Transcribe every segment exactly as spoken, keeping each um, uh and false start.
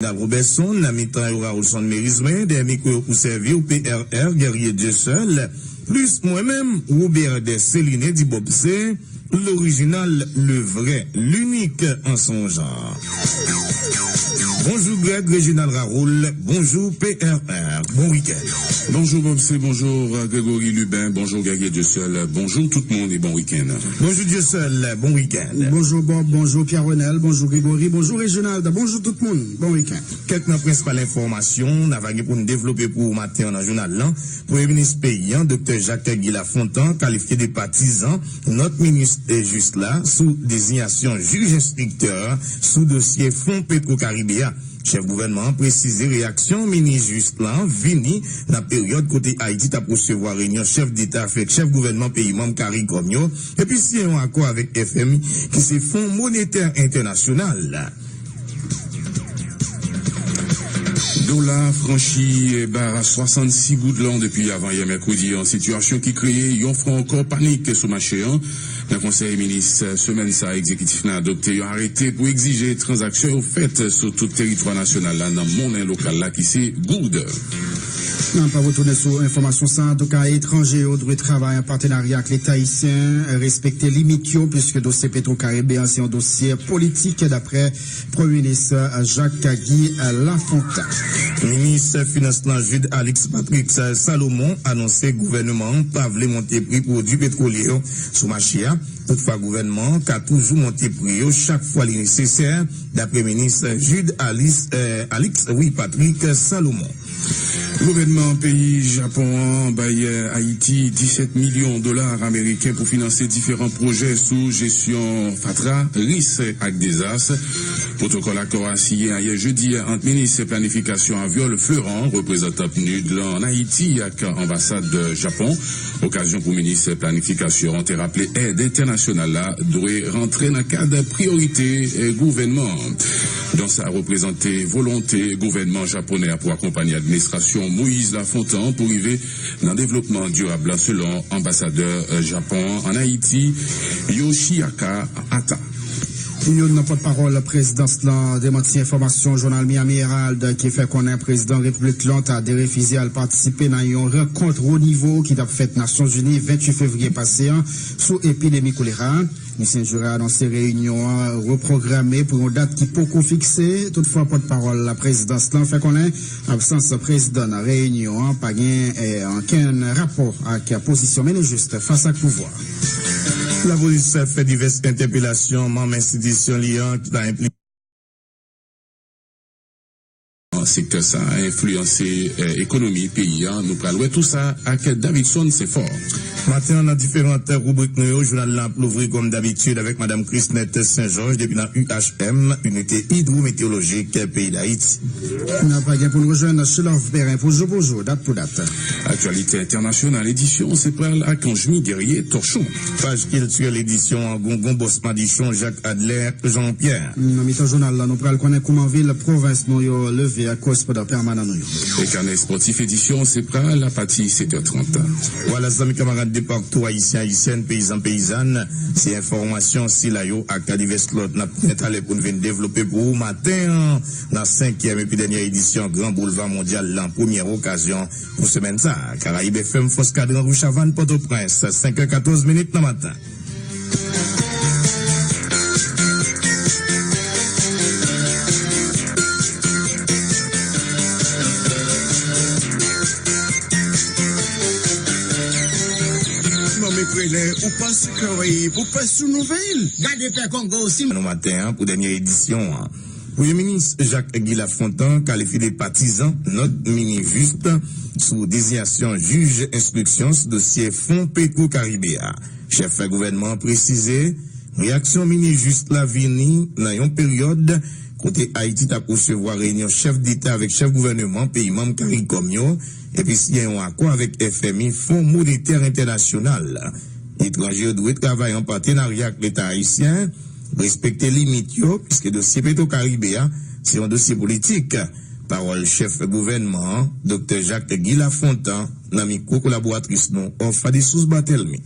Reginald Robertson, nan mitan yo Raoulson Mérisme, dèyè mikwo yo pou sèvi w P R R, Guerrier Dieuseul, plis mwen menm, Robert Dessalines di Bob C, l'original, le vrai, l'unique en son genre. Bonjou Greg, Reginald Raoul, bonjou P R R, bon wikenn. Bonjou Bob C, bonjou Grégory Lubin, bonjou Guerrier Dieuseul, bonjou tout moun e bon wikenn. Bonjou Dieuseul, bon wikenn. Bonjou Bob, bonjou Pierre Renel, bonjou Grégory, bonjou Reginald, bonjou tout moun, bon wikenn. Kèk nan prensipal enfòmasyon n a va gen pou n devlope pou ou maten an nan jounal lan. Premye minis peyi an, Doktè Jacques Guy Lafontant, kalifye de patizan nòt minis Jus la sou dezinyasyon jij enstriktè sou dosye fon Petro Karibe a. Chèf gouvènman an presize reyaksyon minis Jus lan vini nan peryòd kote Ayiti t ap resevwa reyinyon chèf deta avèk chèf gouvènman peyi manm CARICOM yo, epi siyen yon akò avèk F M I, ki se Fon Monetè Entènasyonal. Dola franchi bara swasannsis goud lan depi avanyè mèkredi an, sitiyasyon ki kreye yon fwa ankò panik sou mache an. Nan konsèy minis semèn sa a, egzekitif lan adopte yon arete pou egzije tranzaksyon yo fèt sou tout teritwa nasyonal la nan monnen lokal la ki se goud. N ap retounen sou enfòmasyon sa a. Antouka, etranje yo dwe travay an patenarya ak Leta ayisyen, respekte limit yo, piske dosye Petro Karibe an se yon dosye politik, daprè Premye Minis Jacques Guy Lafontant. Minis Finans lan, Jude Alix Patrick Salomon, anonse gouvènman an pa vle monte pri pwodui petwolye yo sou mache a. Toutfwa, gouvènman an ka toujou monte pri yo chak fwa li nesesè, daprè minis Jude Alice, eh, Alix, wi, Patrick Salomon. Gouvènman peyi Japon an bay Ayiti disèt milyon dola ameriken pou finanse diferan pwojè sou jesyon fatra, risk ak dezas. Pwotokòl akò a siyen ayè jedi a ant minis planifikasyon Aviol Fleuran, reprezantan PNUD lan ann Ayiti, ak anbasad Japon. Okazyon pou minis planifikasyon an te raple èd entènasyonal la dwe rantre nan kad priyorite gouvènman an. Don sa a reprezante volonte gouvènman japonè a pou akonpanye administrasyon Moïse Lafontant pou rive nan devlopman dirab la, selon anbasadè Japon an Ayiti, Yoshiaka Hata. Youn nan pòtpawòl prezidans lan demanti enfòmasyon jounal Miami Herald ki fè konnen prezidan repiblik lan ta derefize al patisipe nan yon rankont wo nivo ki t ap fèt Nasyonzini venntuit fevriye pase an sou epidemi kolera. Misye Jura anonse reyinyon an repwograme pou yon dat ki poko fikse. Toutfwa, pòtpawòl prezidans lan fè konnen absans prezidan nan reyinyon an pa gen, eh, okenn rapò ak pozisyon Menejis fas ak pouvwa. Lapolis fè divès entèpelasyon manm enstitisyon li an ki ta enplike nan sektè sa a enfliyanse, eh, ekonomi peyi a. Nou pral wè tou sa ak Davidson Senfò. Maten an, nan diferan ribrik nou yo, jounal la ap louvri kòm dabitid avèk Madam Chrisnette Saint-Georges depi nan U H M, Inite Idwometeolojik Peyi Dayiti. N ap gen pou n rejwenn Shelove Perrin pou jou pou jou, dat pou dat. Aktyalite entènasyonal, edisyon se pral ak Anjmi Guerrier Torchon. Paj kiltirèl, edisyon an, Gongon Bòs Madichon, Jacques Adler Jean-Pierre. Nan mitan jounal la, nou pral konnen kouman vil pwovens nou yo leve ak korespondan pèmanan nou yo. E kanè espòtif, edisyon se pral apati sèt è trant. Vwala, zanmi, kanmarad de partou, ayisyen, ayisyèn, peyizan, peyizàn, se enfòmasyon sila yo ak divès lòt n ap gen talè pou n vin devlope pou ou maten an nan senkyèm epi dènyè edisyon Gran Boulva Mondyal lan, premyè okazyon pou semèn sa a. Karayib F M, Fòs Kadran, ri Chavàn, Pòtoprens, senk è katòz minit nan maten. Manmi Prelè, ou pase Karayib, ou pase sou Nouvèl. Gade Pè Kongo osi. Nou maten an pou dènyè edisyon an. Premye minis Jacques Guy Lafontant kalifye de patizan nòt Minijis sou dezinyasyon jij enstriksyon sou dosye fon Petro Karibe a. Chèf gouvènman an presize, reyaksyon Minijis la vini nan yon peryòd kote Ayiti t ap resevwa reyinyon chèf deta avèk chèf gouvèneman peyi manm karikòm yo, epi siyen yon akò avèk F M I, Fon Monetè Entènasyonal. Etranje yo dwe travay an patenarya ak Leta ayisyen, respekte limit yo, piske dosye Petro Karibe a se yon dosye politik. Pawòl chèf gouvènman an, Doktè Jacques Guy Lafontant, nan mikwo kolaboratris nou, Orpha Dessources Barthélemy.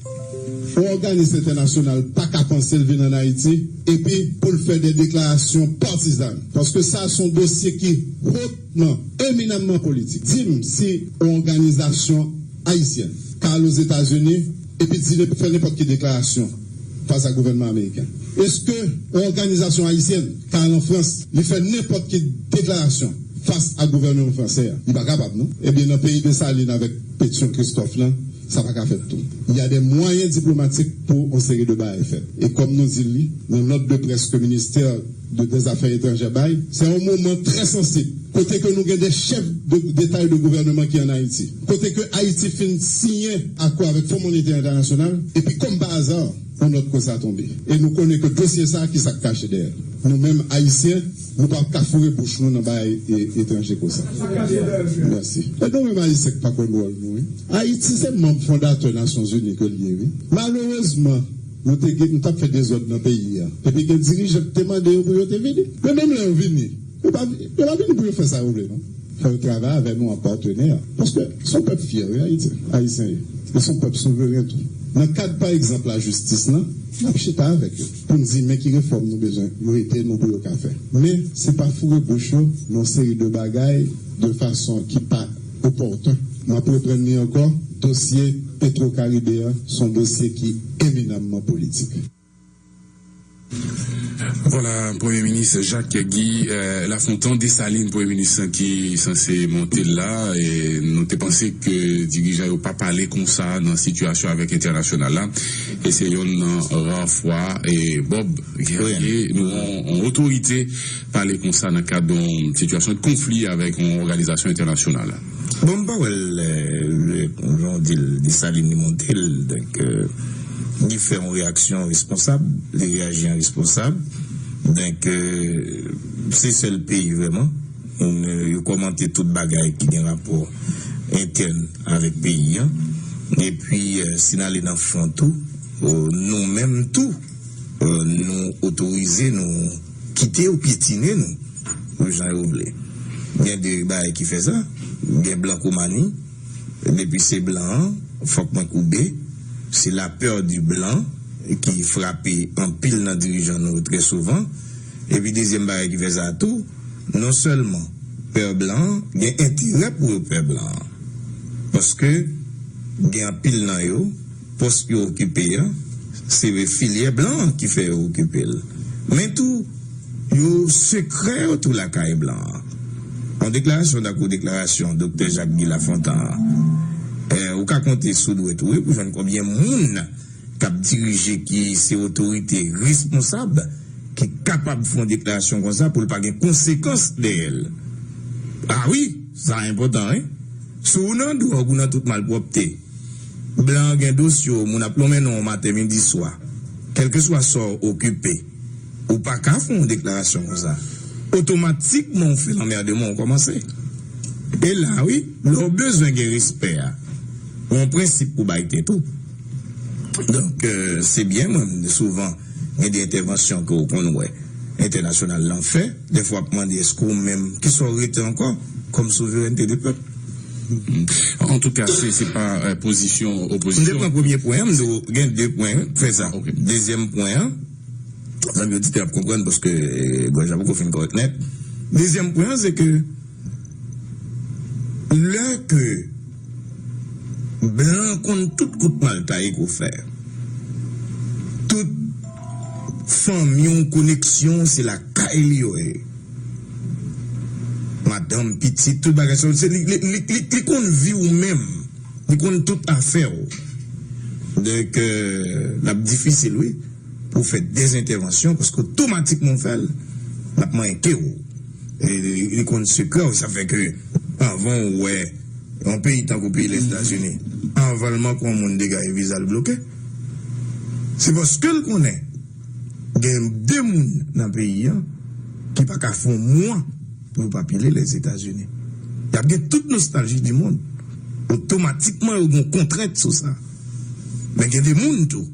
Yon òganis entènasyonal pa ka panse l vin ann Ayiti epi pou l fè de deklarasyon patizan. Paske sa se yon dosye ki hotman, eminamman politik. Di m si yon òganizasyon ayisyèn ka al Ozetazini epi di, fè nenpòt ki deklarasyon fas a gouvènman ameriken. Èske yon òganizasyon ayisyèn ka al an Frans, li fè nenpòt ki deklarasyon fas a gouvènman fransè a? Li pa kapab, non? Ebyen, nan peyi Desalin avèk Petyon Kristòf lan, sa pa ka fèt tou. Il y a des moyens diplomatiques pour une série de bagay fèt. E kòm nou di l, nan nòt de près ke ministè de, des Affaires étrangères bay, se yon moman trè sansib, kote ke nou gen de chèf de, d'Eta e de gouvènman ki ann Ayiti, kote ke Ayiti fin siyen akò avèk Fon Monetè Entènasyonal, epi kòm pa aza, yon nòt konsa tonbe. E nou konnen ke dosye sa, ki sa k kache dèyè l? Nou menm Ayisyen, nou p ap ka foure bouch nou nan bagay e, etranje konsa. Mèsi. E nou menm Ayisyen k pa konn wòl nou, wi. Ayiti se manm fondatè Nasyonzini ke l ye, wi. Malerezman, nou te gen, nou t ap fè dezòd nan peyi a. Epi gen dirijan ki te mande yo pou yo te vini. Men menm lè yo vini, yo pa, yo pa vini pou yo fè sa yo vle, non. Fò yo travay avè nou an patnè. Paske se yon pèp fyè, wi, Ayiti, Ayisyen ye. E se yon pèp souveren tou. Nan kad, pa egzanp, lajistis lan, n ap chita avèk yo pou n di men ki refòm nou bezwen yo ede nou pou yo ka fè. Men se pa foure bouch yo nan yon seri de bagay de fason ki pa opòten. M ap reprann li ankò, dosye Petro Caribe an se yon dosye ki eminamman politik. Vwala, Premye Minis Jacques Guy, euh, Lafontant, Desalin, Premye Minis lan ki sanse monte la, e nou te panse ke dirijan yo pa pale konsa nan sitiyasyon avèk entènasyonal la, e se yonn nan ra fwa, e Bob, ke nou gen yon otorite pale konsa nan kad yon sitiyasyon de konfli avèk yon òganizasyon entènasyonal. Bon, m pa wè l, jan w di l, Desalin li monte l, donk, li fè yon reyaksyon responsab, li reyaji an responsab. Donk, se sèl peyi vrèman, yo kòmante tout bagay ki gen rapò entèn avèk peyi an. Epi, si n ale nan fon tou, nou menm tou, nou otorize, nou kite yo pyetine nou, jan yo vle. Gen de bagay ki fè sa, gen blankomani, depi se blan an, fòk mwen koube, se la peur du blanc ki frape anpil nan dirijan nou yo trè souvan. Epi dezyèm bagay ki fè sa tou, non sèlman pè blan an, gen enterè pou yo pè blan an. Paske gen anpil nan yo, pòs yo okipe an, se filyè blan an ki fè yo okipe l. Men tou, yo sekrè yo tou lakay blan an. Yon deklarasyon tankou deklarasyon Doktè Jacques Guy Lafontant an, ou ka konte sou dwèt ou wi pou jwenn konbyen moun k ap dirije ki se otorite responsab ki kapab fè yon deklarasyon konsa pou l pa gen konsekans dèyè l. A wi, sa enpòtan wi. Si w nan dwòg ou nan tout malpwòpte, blan an gen dosye w, moun ap lonmen non w maten, midi, swa. Kèlkeswa sa w okipe, ou pa ka fè yon deklarasyon konsa. Otomatikman w fè lanmèdeman w kòmanse. E la wi, lè w bezwen gen respè a, yon prensip pou bay tèt ou. Donk, se byen, mwen, souvan, gen de entèvansyon ke w konn wè entènasyonal lan fè, dèfwa ap mande èske w menm, kisa w rete ankò kòm souverènte de pèp? Antouka, se, se pa pozisyon opozisyon. M te pran premye pwen an, m di w gen de pwen, fè sa. Dezyèm pwen an, zanmi oditè ap konprann paske gòj la poko fin kòrèk nèt. Dezyèm pwen an, se ke lè ke blan konn tout kout maltay ke w fè, tout fanmi w, koneksyon w, se lakay li yo ye. Madanm, pitit, tout bagay sa yo, se li, li, li, li, li konn vi w menm. Li konn tout afè w. Donk, l ap difisil, wi, pou w fè dèzentèvansyon, paske otomatikman w fè l, l ap manyen ke w. E li, li konn sekrè w, sa fè ke anvan w wè yon peyi tankou peyi Lèzetazini, anvan l manke yon moun dega e viza l bloke, se paske l konnen gen de moun nan peyi an ki pa ka fè yon mwa pou yo pa pile Lèzetazini. Y ap gen tout nostalji di mond. Otomatikman, yo gen yon kontrent sou sa. Men gen de moun tou,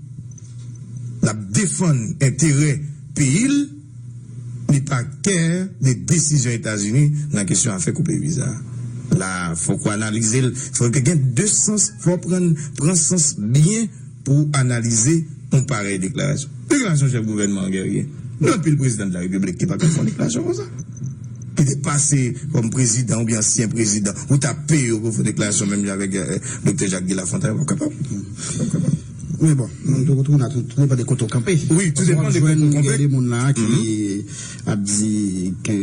l ap defann enterè peyi l, li pa kè de desizyon Etazini nan kesyon afè koupe viza. La, fòk w analize l, fòk gen de sans, fò w pran, pran sans byen pou analize yon parèy deklarasyon. Deklarasyon chèf gouvènman an, Guerrier. Gen anpil prezidan de la repiblik ki pa ka fè yon deklarasyon konsa. Ki te pase kòm prezidan oubyen ansyen prezidan, ou ta peye yo pou fè deklarasyon menm jan avèk, eh, Doktè Jacques Guy Lafontant, yo p ap kapab. Yo p ap kapab. Men bon, nou tou, tou, tou depann de kote w kanpe. Wi, tou depann de kote w kanpe. Gen de moun la ki ap di ke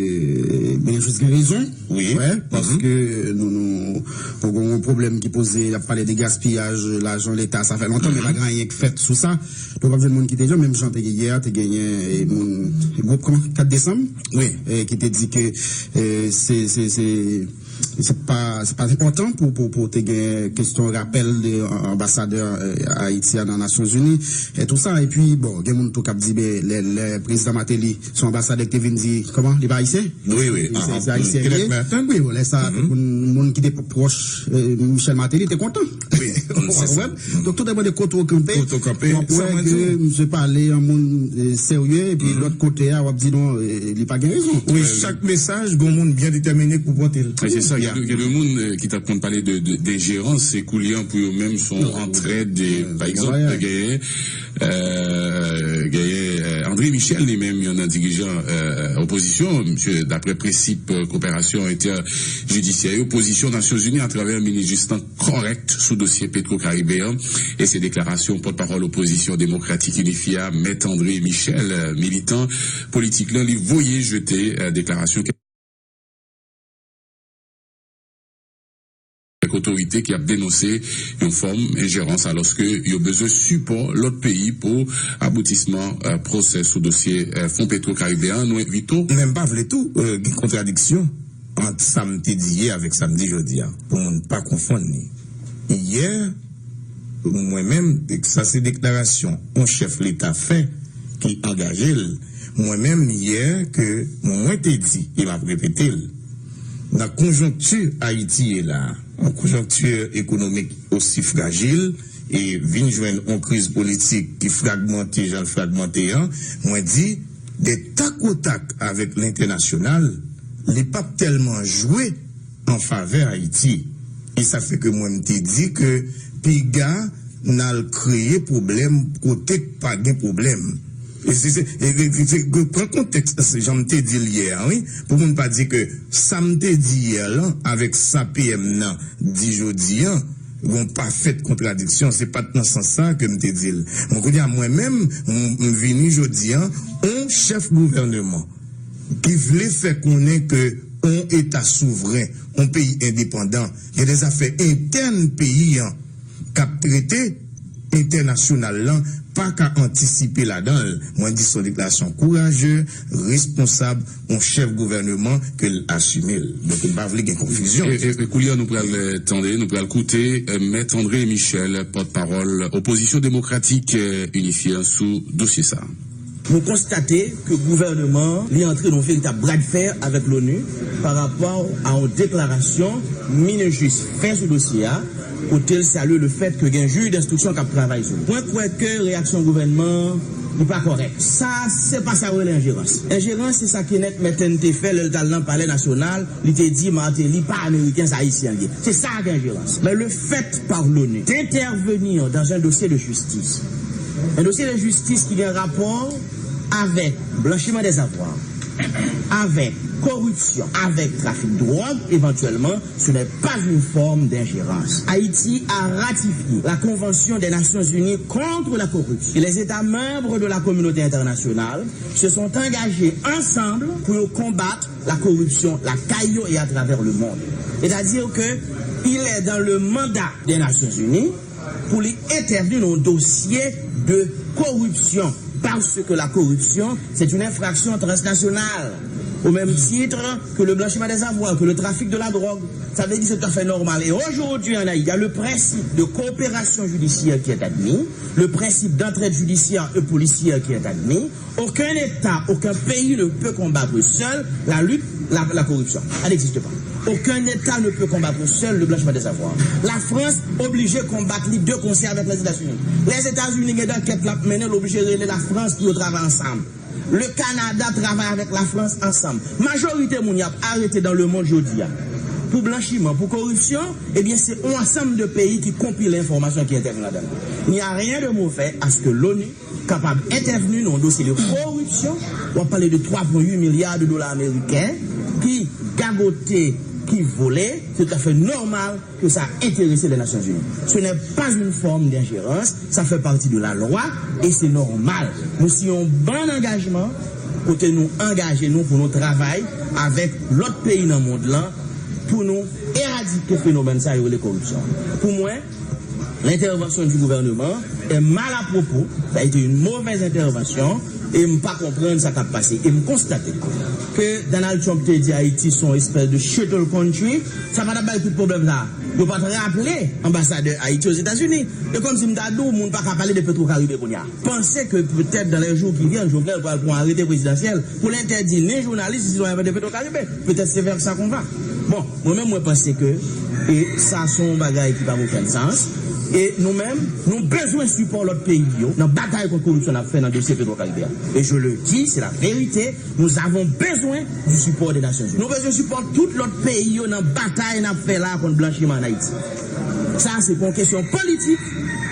Benjis gen rezon. Wi. Wè, paske nou, nou, nou gen yon pwoblèm ki poze, y ap pale de gaspiyaj lajan Leta, sa fè lontan, men pa gen anyen k fèt sou sa. Donk, w ap jwenn moun ki te di, menm jan te gen yè, te genyen, e, moun, gwoup, kòman, kat desanm? Wi. E, ki te di ke, e, se, se, se, se pa, se pa enpòtan pou, pou, pou te gen kesyon rapèl de, an-, anbasadè, e, Ayiti a nan Nasyonzini, e tou sa. Epi, bon, gen moun tou k ap di, ben, lè, lè prezidan Martelly, se yon anbasadè ki te vin di, kòman, li pa ayisyen? Wi, wi. Se, se ayisyen li ye. Wi, bon, lè sa, moun, moun ki te pwòch, e, Michel Martelly te kontan. Wi, se sa. Donk, tou depann de kote w kanpe. Kote w kanpe. W ap wè ke misye pale an moun, e, serye, epi lòt kote a, w ap di non, e, li pa gen rezon. Wi, chak mesaj, gon moun byen detèmine pou pote l. E se sa, gen de, gen de moun, e, ki t ap konn pale de, de, de enjerans, se koulye a pou yo menm, se yon antrèd, e, pa egzanp, genyen, e, genyen, e, André Michel, li menm, youn nan dirijan, e, opozisyon, misye, daprè prensip, e, koperasyon entèjidisyè yo, pozisyon Nasyonzini atravè minis jistis lan kòrèk sou dosye Petro Caribe an, e se deklarasyon pòtpawòl opozisyon demokratik inifye a, Mèt André Michel, e, militan politik lan, li voye jete, e, deklarasyon kèk otorite ki ap denonse yon fòm enjerans, alòske yo bezwen sipò lòt peyi pou aboutisman, e, pwosè sou dosye, e, fon Petro Caribe an. Nou envite w. Men m pa vle tou, e, gen kontradiksyon ant sa m te di yè avèk sa m di jodi a, pou moun pa konfonn li. Yè, mwen menm, sa se deklarasyon yon chèf Leta fè ki angaje l. Mwen menm, yè, ke mwen te di, e m ap repete l, nan konjonkti Ayiti ye la, yon konjonkti ekonomik osi frajil, e vin jwenn yon kriz politik ki fragmante jan l fragmante an, mwen di, de takotak avèk lentènasyonal, li p ap tèlman jwe an favè Ayiti. E sa fè ke mwen, m te di ke piga n al kreye pwoblèm kote k pa gen pwoblèm. E se, se, e, e, se, se, pran kontèks, se jan m te di l yè a, wi, pou moun pa di ke sa m te di yè lan avèk sa P M nan di jodi an, gon pafèt kontradiksyon, se pa t nan sans sa ke m te di l. Bon, kounye a, mwen menm, m, m vini jodi an, on chèf gouvèneman ki vle fè konnen ke on eta souvren, on peyi endepandan, gen de zafè entèn peyi an k ap trete entènasyonal lan pa ka antisipe ladan l. Mwen di se yon deklarasyon kouraje, responsab, yon chèf gouvèneman ke l asime l. Donk, m pa vle gen konfizyon. E, e, e koulye a nou pral, e, tande, nou pral koute, e, Mèt André Michel, pòtpawòl opozisyon demokratik, e, inifye an sou dosye sa a. Nou konstate ke gouvèneman an, li antre nan yon veritab bradfè avèk l'ONU pa rapò a yon deklarasyon MINUJUST fè sou dosye a, kote l salye lefèt ke gen jij denstriksyon k ap travay sou li. Mwen kwè ke reyaksyon gouvènman an, li pa kòrèk. Sa, se pa sa yo rele enjerans. Enjerans, se sa Kenneth Merten te fè lè l t al nan Palè Nasyonal, li te di Martelly pa ameriken, se ayisyen l ye. Se sa k enjerans. Mais le fait par l'ONU d'intervenir dans un dossier de justice, un dossier de justice ki gen rapò avèk blanchiman dèzavwa, avèk koripsyon, avèk trafik dwòg, éventuellement, ce n'est pas une forme d'ingérence. Haïti a ratifié la Convention des Nations Unies contre la corruption. Et les États membres de la communauté internationale se sont engagés ensemble pour combattre la corruption, lakay yo et à travers le monde. C'est-à-dire que il est dans le mandat des Nations Unies pou li entèvni nan yon dosye de koripsyon, parce que la corruption, c'est une infraction transnationale, au même titre que le blanchiment des avoirs, que le trafic de la drogue. Ça veut dire c'est tout à fait normal. Et aujourd'hui, en Haïti, il y a le principe de coopération judiciaire qui est admis, le principe d'entraide judiciaire et policière qui est admis. Aucun État, aucun pays ne peut combattre seul la lutte, la, la corruption. Ça n'existe pas. Aucun État ne peut combattre seul le blanchiment des avoirs. La France obligé konbat li de concert avec les États-Unis. Les États-Unis gen ankèt l ap mennen, l oblije rele la France pou yo travay ansanm. Le Canada travay avec la France ansanm. Majorite moun y ap arete dans le monde jodi a, pou blanchiman, pou koripsyon, ebyen, se yon ansanm de peyi ki konpile enfòmasyon ki entèvni ladan l. Il n'y a rien de mauvais à ce que l'ONU kapab entèvni nan yon dosye de koripsyon. W ap pale de twa pwen uit milya de dola ameriken ki gagote, ki vole. Se tout à fait normal que ça intéresse les Nations Unies. Ce n'est pas une forme d'ingérence, ça fait partie de la loi et c'est normal. Nou siyen yon bann angajman kote nou angaje nou pou nou travay avèk lòt peyi nan mond lan pou nou eradike fenomèn sa yo rele koripsyon. Pou mwen, l'intervention du gouvernement est mal à propos, ça a été une mauvaise intervention, e m pa konprann sa k ap pase. E m konstate ke Donald Trump te di Ayiti se yon espès de shuttle country, sa pa t ap bay tout pwoblèm sa. Yo pa t raple anbasadè Ayiti Ozetazini. E kòmsi m ta di w, moun pa ka pale de Petro Caribe kounye a. Panse ke petèt dans les jours qui viennent, Jovenel pral pran arete prezidansyèl pou l entèdi ni jounalis, ni sitwayen de Petro Caribe. Petèt se vers ça qu'on va. Bon, mwen menm, mwen panse ke e sa se yon bagay ki pa gen okenn sans. E nou menm, nou bezwen sipò lòt peyi yo nan batay kont koripsyon n ap fè nan dosye Petro Caribe a. Et je le dis, c'est la vérité, nous avons besoin du support des Nations Unies. Nou bezwen sipò tout lòt peyi yo nan batay n ap fè la kont blanchiman an Ayiti. Sa, se pa yon kesyon politik,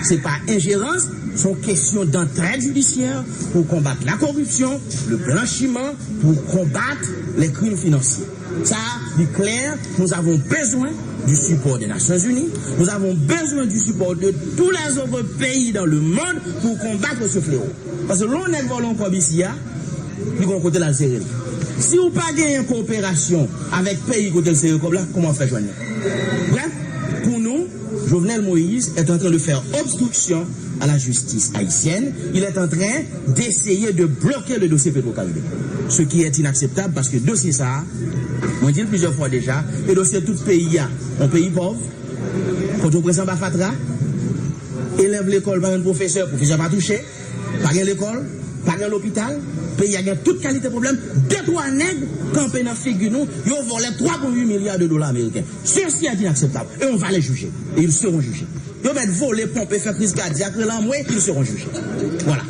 se pa enjerans, se yon kesyon d'entraide judiciaire pour combattre la corruption, le blanchiment, pour combattre les crimes financiers. Sa, li klè, nous avons besoin du support des Nations Unies, nous avons besoin du support de tous les autres pays dans le monde pour combattre ce fléau. Paske lè yon nèg vòlè yon kòb isi a, li gen yon kote l al sere l. Si w pa genyen koperasyon avèk peyi kote l sere kòb la, kòman w fè jwenn li? Bref, pour nous, Jovenel Moïse est en train de faire obstruction à la justice haïtienne. Il est en train d'essayer de bloquer le dossier Petro-Caribe. Ce qui est inacceptable parce que dosye sa a, mwen di l plizyè fwa deja, e dosye tout peyi a, yon peyi pòv, Pòtoprens anba fatra, elèv lekòl pa jwenn pwofesè, pwofesè pa touche, pa gen lekòl, pa gen lopital, peyi a gen tout kalite pwoblèm, de twa nèg kanpe nan figi nou, yo vòlè twa pwen uit milya de dola ameriken. Ceci est inacceptable et on va les juger. Et ils seront jugés. Yo mèt vole, ponpe, fè kriz kadyak, rele anmwe, ils seront jugés. Voilà.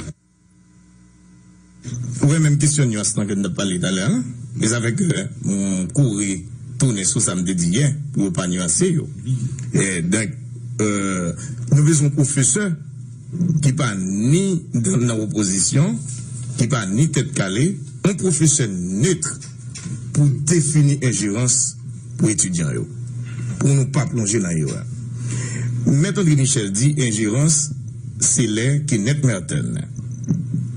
Ou wè menm kesyon nyans lan ke n t ap pale talè a la? Men sa fè ke m kouri tounen sou sa m te di yè pou yo pa nyanse yo. E, donk, e, nou bezwen yon pwofesè ki pa ni nan, nan opozisyon, ki pa ni tèt kale, yon pwofesè net pou defini enjerans pou etidyan yo, pou nou pa plonje nan erè. Mèt André Michel di enjerans se lè Kenneth Merten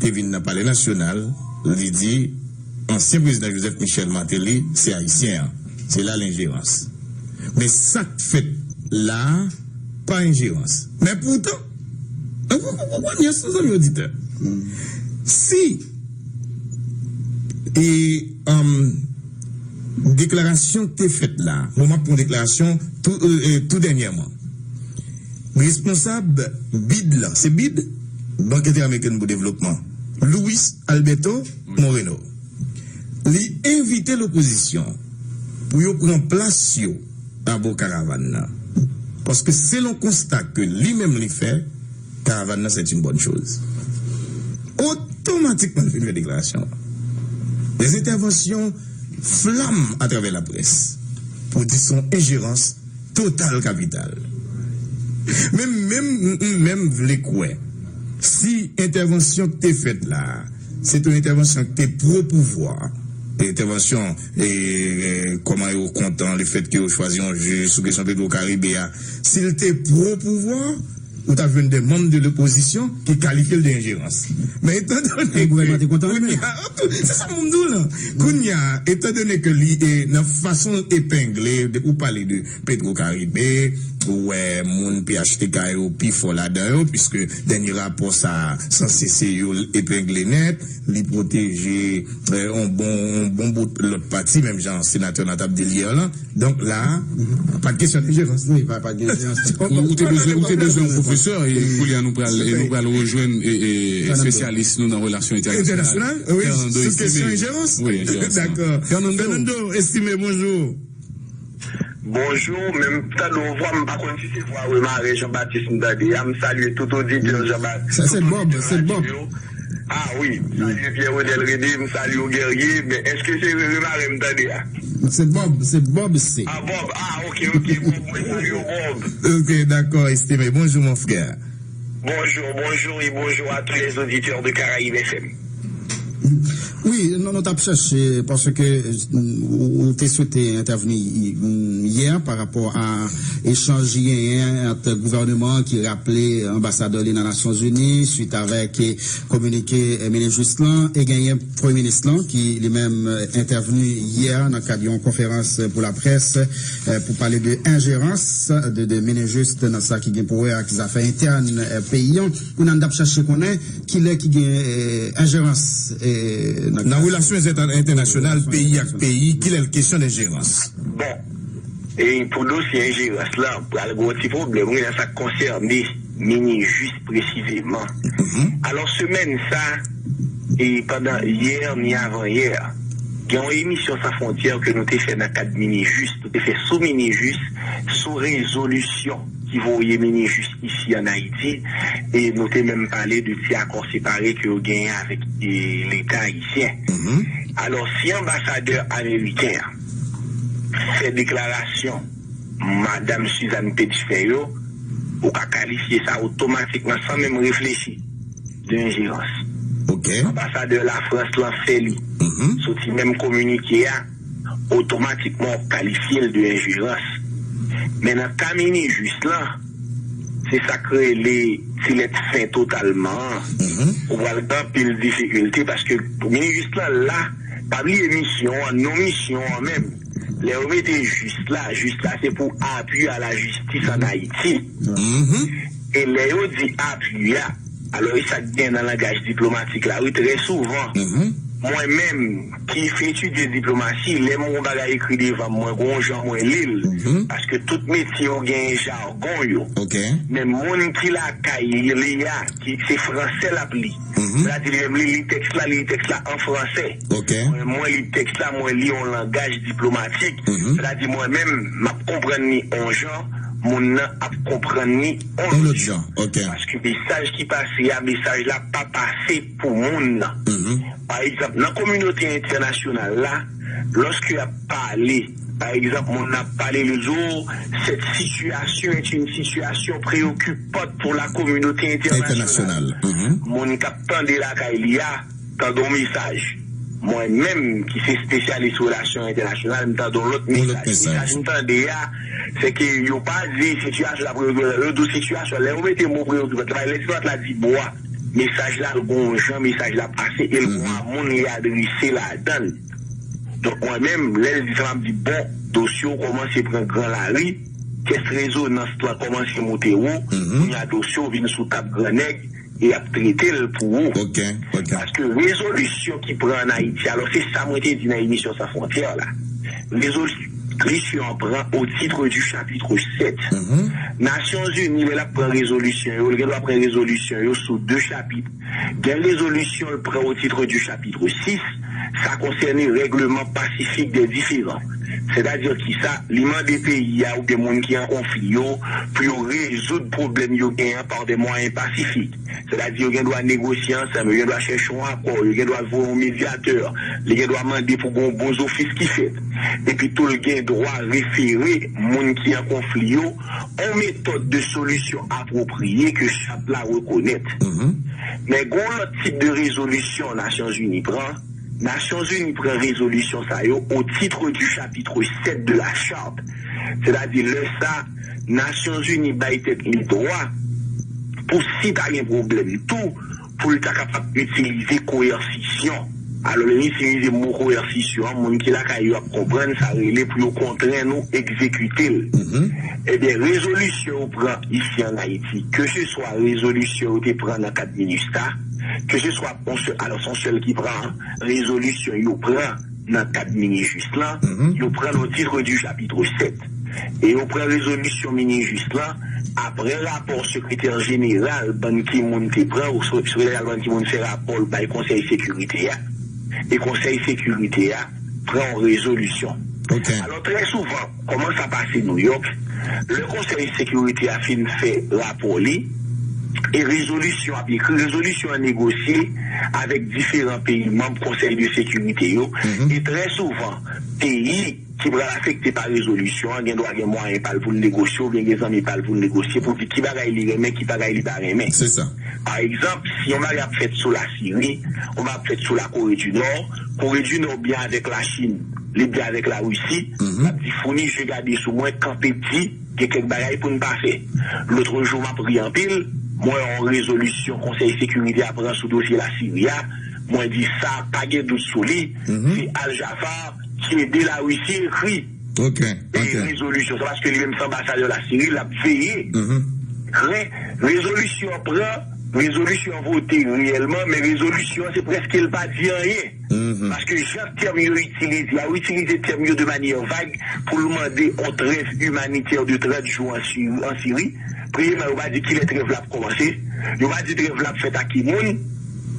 te vin nan Palè Nasyonal, li di ansyen prezidan Joseph Michel Martelly se Ayisyen an, se la l enjerans. Men sa k fèt la a pa enjerans. Men poutan, ou konprann, zanmi oditè, si e, deklarasyon k te fèt la, bon, m ap pran deklarasyon tou, e, e, tou dènyèman. Responsab bid lan, se bid, Bank Entèamerikèn pou Devlopman, Luis Alberto Moreno, li envite lopozisyon pou yo pran plas yo abò karavàn nan. Paske selon konsta ke li menm li fè, caravane nan c'est une bonne chose. Otomatikman, l fin fè deklarasyon an. Des interventions flammées à travers la presse pou di se yon enjerans total kapital. Men, menm, m menm vle kwè, si entèvansyon k te fèt la a, se te yon entèvansyon k te pwo pouvwa, entèvansyon, e, e, kòman yo kontan lefètke yo chwazi yon jij sou kesyon Petro Karibe a, si l te pwo pouvwa, ou t ap jwenn de manm de lopozisyon ki kalifye l de enjerans. Men etandone ke kounye a, se sa m di w lan, kounye a, etandone ke li, e, nan fason l epengle, depi w pale de Petro Caribe, ou wè moun P H T K yo pi fò ladan yo, piske dènye rapò sa a sanse se yo l epengle nèt, li pwoteje, e, yon bon, yon bon bout lòt pati, menm jan senatè Nathan ap di l yè lan. Donk la, pa t kesyon de enjerans, non. Pa, pa t gen enjerans. Ou, ou te bezwen, ou te bezwen yon pwofesè, e kounye a nou pral, e nou pral rejwenn, e, e, espesyalis nou nan relasyon entènasyonal, Fernando Estimé. Wi, enjerans. Dakò. Fernando. Fernando Estimé, bonjou. Bonjou, men m tande yon vwa, m pa konn si se vwa Remare Jean Baptiste m tande a. M salye tout oditè Jean Ba-, tout oditè radyo yo. Ah wi, m salye Pierre Renel Rene, m salye w Guerrier, men èske se Rere Mare m tande a? Se Bob, se Bob se. Ah Bob, ah ok, ok, Bob, mwen salye w Bob. Ok, dakò, estime. Bonjou, mon frè. Bonjour, bonjour et bonjour à tous les auditeurs de Caraïbes F M. Wi, nou, nou t ap chèche, paske ou te swete entèvni yè pa rapò a echanj ki genyen ant gouvènman an ki raple anbasadè li nan Nasyonzini, swit avèk kominike Minijis lan, e genyen Premye Minis lan ki li menm entèvni yè nan kad yon konferans pou laprès pou pale de enjerans de, de Minijis nan sa ki gen pou wè ak zafè entèn peyi an. Kounye a n t ap chache konnen kilè ki gen enjerans nan relasyon entènasyonal peyi ak peyi, kilè l kesyon de enjerans. Bon, e pou dosye enjerans la, pral gen yon ti pwoblèm wi nan sa k konsène Minijis presizeman. Alò, semèn sa, e pandan yè ni avan yè, gen yon emisyon San Fwontyè ke nou te fè nan kad Minijis, nou te fè sou Minijis, sou rezolisyon ki voye Minijis isi ann Ayiti, e nou te menm pale de ti akò separe ke yo genyen avèk Leta ayisyen. Alò, si anbasadè ameriken an fè deklarasyon Madanm Suzanne Page fè yo, ou ka kalifye sa otomatikman san menm reflechi de enjerans. Anbasadè Lafrans lan fè li, soti menm kominike a, otomatikman w ap kalifye l de enjerans. Men nan ka Minijis lan, se sa k rele ti lèt fen totalman an. Ou pral gen anpil difikilte paske Minijis lan la, pa bliye misyon an, non misyon an menm. Lè yo mete jis la, jis la se pou apui a la jistis ann Ayiti. E lè yo di apui a, alò e sa k gen nan langaj diplomatik la wi, trè souvan mwen menm ki etidye diplomasi, lè m wè yon bagay ekri devan m, mwen gen yon jan mwen li l, paske tout metye yo gen jagon yo. Men moun ki lakay li a, ki se fransè l ap li. Sètadi li menm li li tèks la, li li tèks la an fransè. Mwen, mwen li tèks la, mwen li yon langaj diplomatik. Sètadi mwen menm, m ap konprann li yon jan, moun nan ap konprann li yon lòt jan. Paske mesaj ki pase a, mesaj la pa pase pou moun nan. Pa egzanp, nan kominote entènasyonal la, lòske y ap pale, pa egzanp, moun nan ap pale, li di w, cette situation est une situation préoccupante pour la communauté internationale. Moun k ap tande lakay li a, tande yon mesaj. Mwen menm ki se espesyalis relasyon entènasyonal, m tande yon lòt mesaj. Mesaj m tande a, se ke yo pa di sitiyasyon la preyokipan, yo di w sitiyasyon, lè yo mete mo preyokipan, lè diplomat la di bwa, mesaj la al gen yon jan mesaj la pase e l gen yon moun li adrese ladan l. Donk mwen menm, lè l di sa, m ap di, bon, dosye w kòmanse pran gran lari, kès rezonans lan kòmanse moute wo, kounye a dosye w vin sou tab gran nèg e y ap trete l pou ou. Paske rezolisyon ki pran ann Ayiti, alò se sa mwen te di nan emisyon San Fwontyè la. Rezolisyon an pran au titre du chapitre sept. Nasyonzini, lè l ap pran rezolisyon yo, l gen dwa pran rezolisyon yo sou de chapit. Gen rezolisyon l pran au titre du chapitre six, sa konsène règlement pacifique des différends. Sètadi kisa, li mande peyi a oubyen moun ki an konfli yo pou yo rezoud pwoblèm yo genyen par des moyens pacifiques. Sètadi yo gen dwa negosye ansanm, yo gen dwa chèche yon akò, yo gen dwa voye yon medyatè, li gen dwa mande pou gen yon bon zofis ki fèt. Epi tou l gen dwa refere moun ki an konfli yo yon metòd de solisyon apwopriye ke chat la rekonèt. Men gen yon lòt tip de rezolisyon Nasyonzini pran. Nasyonzini pran rezolisyon sa yo au titre du chapitre sept de la charte. Sètadi lè sa, Nasyonzini bay tèt li dwa pou si ta gen pwoblèm tou, pou l ta kapab itilize koyèsisyon. Alò lè l itilize mo koyèsisyon an, moun ki lakay yo ap konprann sa rele pou yo kontrenn ou egzekite l. Ebyen, rezolisyon yo pran isi ann Ayiti, keseswa rezolisyon yo te pran nan kad minista, keseswa yon sèl, alò se yon sèl ki pran, rezolisyon yo pran nan kad Minijis lan, yo pran l au titre du chapitre sept. E yo pran rezolisyon Minijis lan apre rapò sekretè jeneral Ban Ki-moon te pran, ou sekretè jeneral Ban Ki-moon fè rapò l bay Konsèy Sekirite a. E Konsèy Sekirite a pran yon rezolisyon. Alò, trè souvan, kòman sa pase Nouyòk, lè Konsèy Sekirite a fin fè rapò li, E rezolisyon ap ekri, rezolisyon an negosye avèk diferan peyi manm Konsèy de Sekirite yo. E trè souvan, peyi ki pral afekte pa rezolisyon an gen dwa gen mwayen pa l pou l negosye oubyen gen zanmi pa l pou l negosye pou di ki bagay li renmen, ki bagay li pa renmen. Se sa. Pa egzanp, si yon bagay ap fèt sou Lasiri, yon bagay ap fèt sou Lakore di Nò, Kore di Nò byen avèk Lachin, li byen avèk Larisi, l ap di founi je gade sou mwen, kanpe di, gen kèk bagay pou n pa fè. Lòt jou, m ap ri anpil, mwen wè yon rezolisyon Konsèy Sekirite a pran sou dosye Lasiri a, mwen di sa, pa gen dout sou li, se Al Jafar ki ede Larisi ekri rezolisyon sa, paske li menm se anbasadè Lasiri, l ap veye. Rezolisyon an pran, rezolisyon an vote reyèlman, men rezolisyon an se prèske l pa di anyen. Paske jan tèm yo itilize a, yo itilize tèm yo de manyè vag pou l mande yon trèv imanitè de trant jou an Siri. Premyèman, yo pa di kilè trèv la ap kòmanse, yo pa di trèv la ap fèt a ki moun.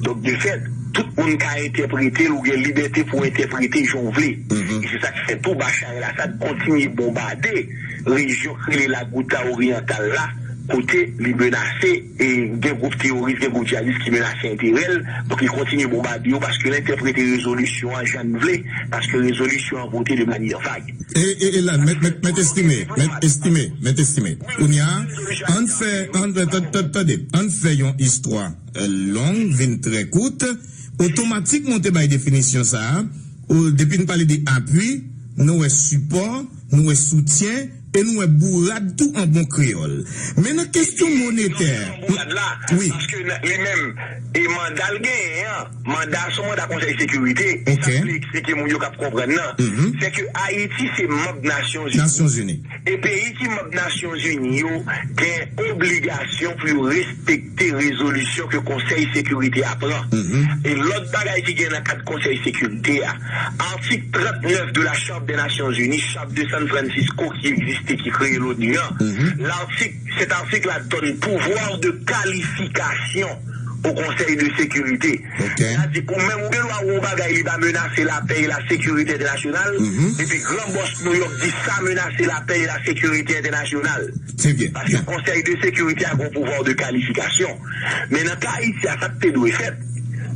Donk, de fèt, tout moun ka entèprete l, ou gen libète pou entèprete jan w vle. E se sa k fè tou Bashar el Assad kontinye bonbade rejyon ki rele Lagouta Oryantal la, kote li menase, e gen gwoup teworis, gen gwoup jihadis ki menase enterè l, donk li kontinye bonbade yo paske l entèprete rezolisyon an jan l vle, paske rezolisyon an vote de manyè vag. E, e, e la, mèt, mèt, mèt Estime, mèt Estime, mèt Estime. Kounye a, ann fè, ann fè, tan-, tan-, tande, ann fè yon istwa, e, long vin trè kout. Otomatikman, ou te bay definisyon sa a. Ou, depi n pale de apui, nou wè sipò, nou wè soutyen, e nou wè bourad tou an bon kreyòl. Men nan kesyon monetè, bourad la, wi. Paske li menm, e manda l genyen an, manda, se yon manda Konsèy Sekirite, e sa m vle eksplike moun yo k ap konprann nan, se ke Ayiti se manm Nasyonzini. Nasyonzini. E peyi ki manm Nasyonzini yo gen obligasyon pou yo respekte rezolisyon ke Konsèy Sekirite a pran. E lòt bagay ki gen nan kad Konsèy Sekirite a, atik trant nèf de la Charte des Nations Unies, Charte de San Francisco ki egziste, ki kreye l'ONU an, latik, cet article-là donne pouvoir de qualification au Conseil de sécurité. Sètadi, ou menm, ou gen dwa wè yon bagay li pa menase lapè e lasekirite entènasyonal, epi gran bòs nou yo ap di sa menase lapè e lasekirite entènasyonal. Paske Konsèy de Sekirite a gen yon pouvwa de kalifikasyon. Men nan ka Ayiti a, sa k te dwe fèt,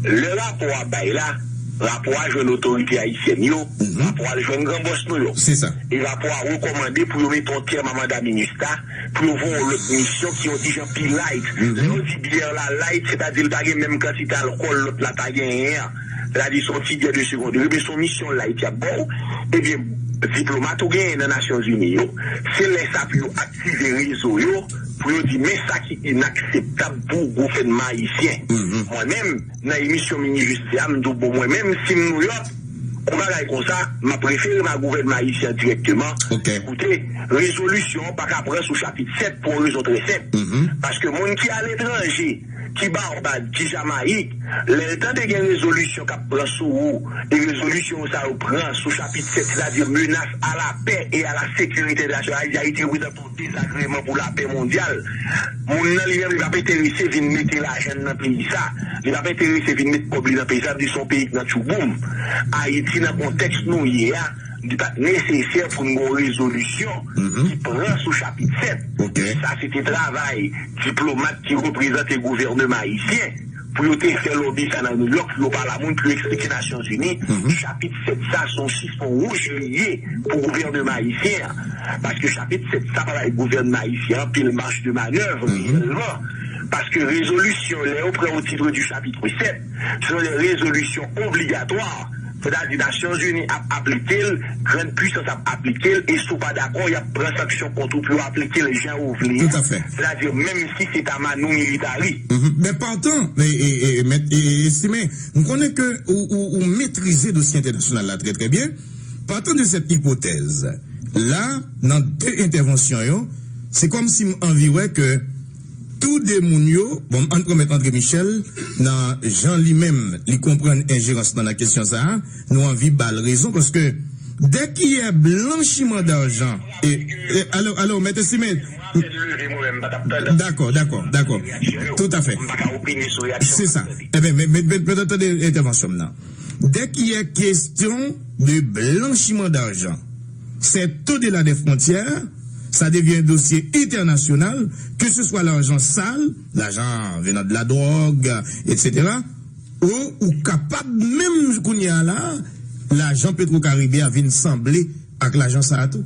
lè rapò a bay la, rapò a jwenn otorite ayisyèn yo, rapò a al jwenn gran bòs nou yo. E rapò a rekòmande pou yo mete yon tèm a manda minista, pou yo voye yon lòt misyon ki yon ti jan pi light. Lè yo di byè la light, sètadi l pa gen menm kantite alkòl lòt la ta genyen an. Sètadi se yon ti byè de segond, ebyen se yon misyon light y ap ba w. Ebyen, diplomat ou genyen nan Nasyonzini yo, se lè sa pou yo aktive rezo yo, pou yo di men sa ki inakseptab pou gouvènman ayisyen. Mwen menm, nan emisyon Minui Jodi a, m di w, bon, mwen menm, si m Nouyòk, yon bagay konsa, m ap refere m a gouvènman ayisyen an dirèkteman. Koute, rezolisyon an pa ka pran sou chapit sèt pou yon rezon trè senp. Paske moun ki aletranje, ki Barbad, ki Jamayik, lè l tande gen rezolisyon k ap pran sou ou, e rezolisyon sa yo pran sou chapit sèt, sètadi menas a lapè e a lasekirite nasyonal, Ayiti reprezante dezagreman pou lapè mondyal. Moun nan li menm, li p ap enterese vin mete lajan l nan peyi sa. Li p ap enterese vin met kòb li nan peyi sa, li se yon peyi k nan tchouboum. Ayiti, nan kontèks nou ye a, li pa t nesesè pou n gen yon rezolisyon ki pran sou chapit sèt. Sa se te travay diplomat ki reprezante gouvènman ayisyen. Pou yo te fè lòbi sa nan Nouyòk, pou yo pale a moun, pou yo eksplike Nasyonzini, chapit sèt sa se yon chifon wouj li ye pou gouvènman ayisyen an. Paske chapit sèt sa pa bay gouvènman ayisyen an anpil maj de manèv reyèlman. Paske rezolisyon, lè yo pran au titre du chapitre sept, se yon rezolisyon obligatwa. Sètadi Nasyonzini ap aplike l, grann pwisans ap aplike l, e si w pa dakò, y ap pran sanksyon kont ou pou yo aplike l jan yo vle a. Sètadi menm si se ta manu militari. Men patan, e, e, e, mèt, e, e, Estime, m konnen ke ou, ou, ou metrize dosye entènasyonal la trè, trè byen. Partant de cette hypothèse, la, nan de entèvansyon yo, se kòmsi m anvi wè ke tou de moun yo, bon, ann pran mèt André Michel, nan jan li menm, li konprann enjerans nan, nan kesyon sa a, nou anvi ba l rezon, paske dès qu'il y a blanchiment d'argent, e, e, alò, alò, mèt Estime, dakò, dakò, dakò, toutafè, se sa. Ebyen, men, men, men, men, tande entèvansyon m nan. Dès qu'il y a question de blanchiment d'argent, c'est au-delà des frontières, Ça devient un dossier international, que ce soit l'argent sale, l'argent venant de la drogue, et cetera, ou, ou kapab menm kounye a la, lajan Petro Caribe a vin sanble ak lajan sa a tou.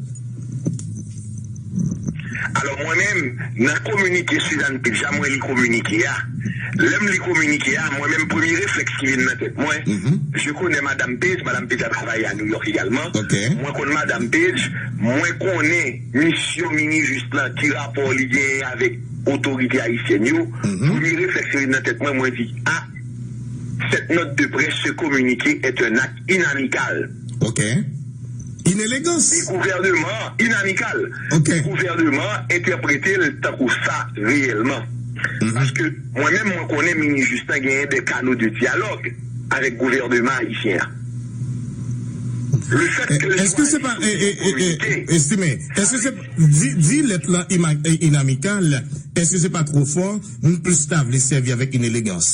Alò, mwen menm, nan kominike Suzanne Page a, mwen li kominike a. Lè m li kominike a, mwen menm, premye reflèks ki vin nan tèt mwen, je connais Madame Page, Madame Page a travay a New York egalman. Mwen konn Madame Page, mwen konnen misyon Minijis lan, ki rapò li genyen avèk otorite ayisyèn yo. Premye reflèks ki vin nan tèt mwen, mwen di, a, cette note de presse, ce communiqué est un acte inamical. Ok. Inelegans. E gouvènman an, inamikal. E gouvènman an entèprete l tankou sa reyèlman. Paske mwen menm, mwen konnen Minijis lan genyen de kano de dyalòg avèk gouvènman ayisyen an. Le fait que Èske se pa, e, e, e, e, Estimé, èske se, di, di lèt lan ima- e, inamikal, èske se pa twò fò, m plis ta vle sèvi avèk inelegans?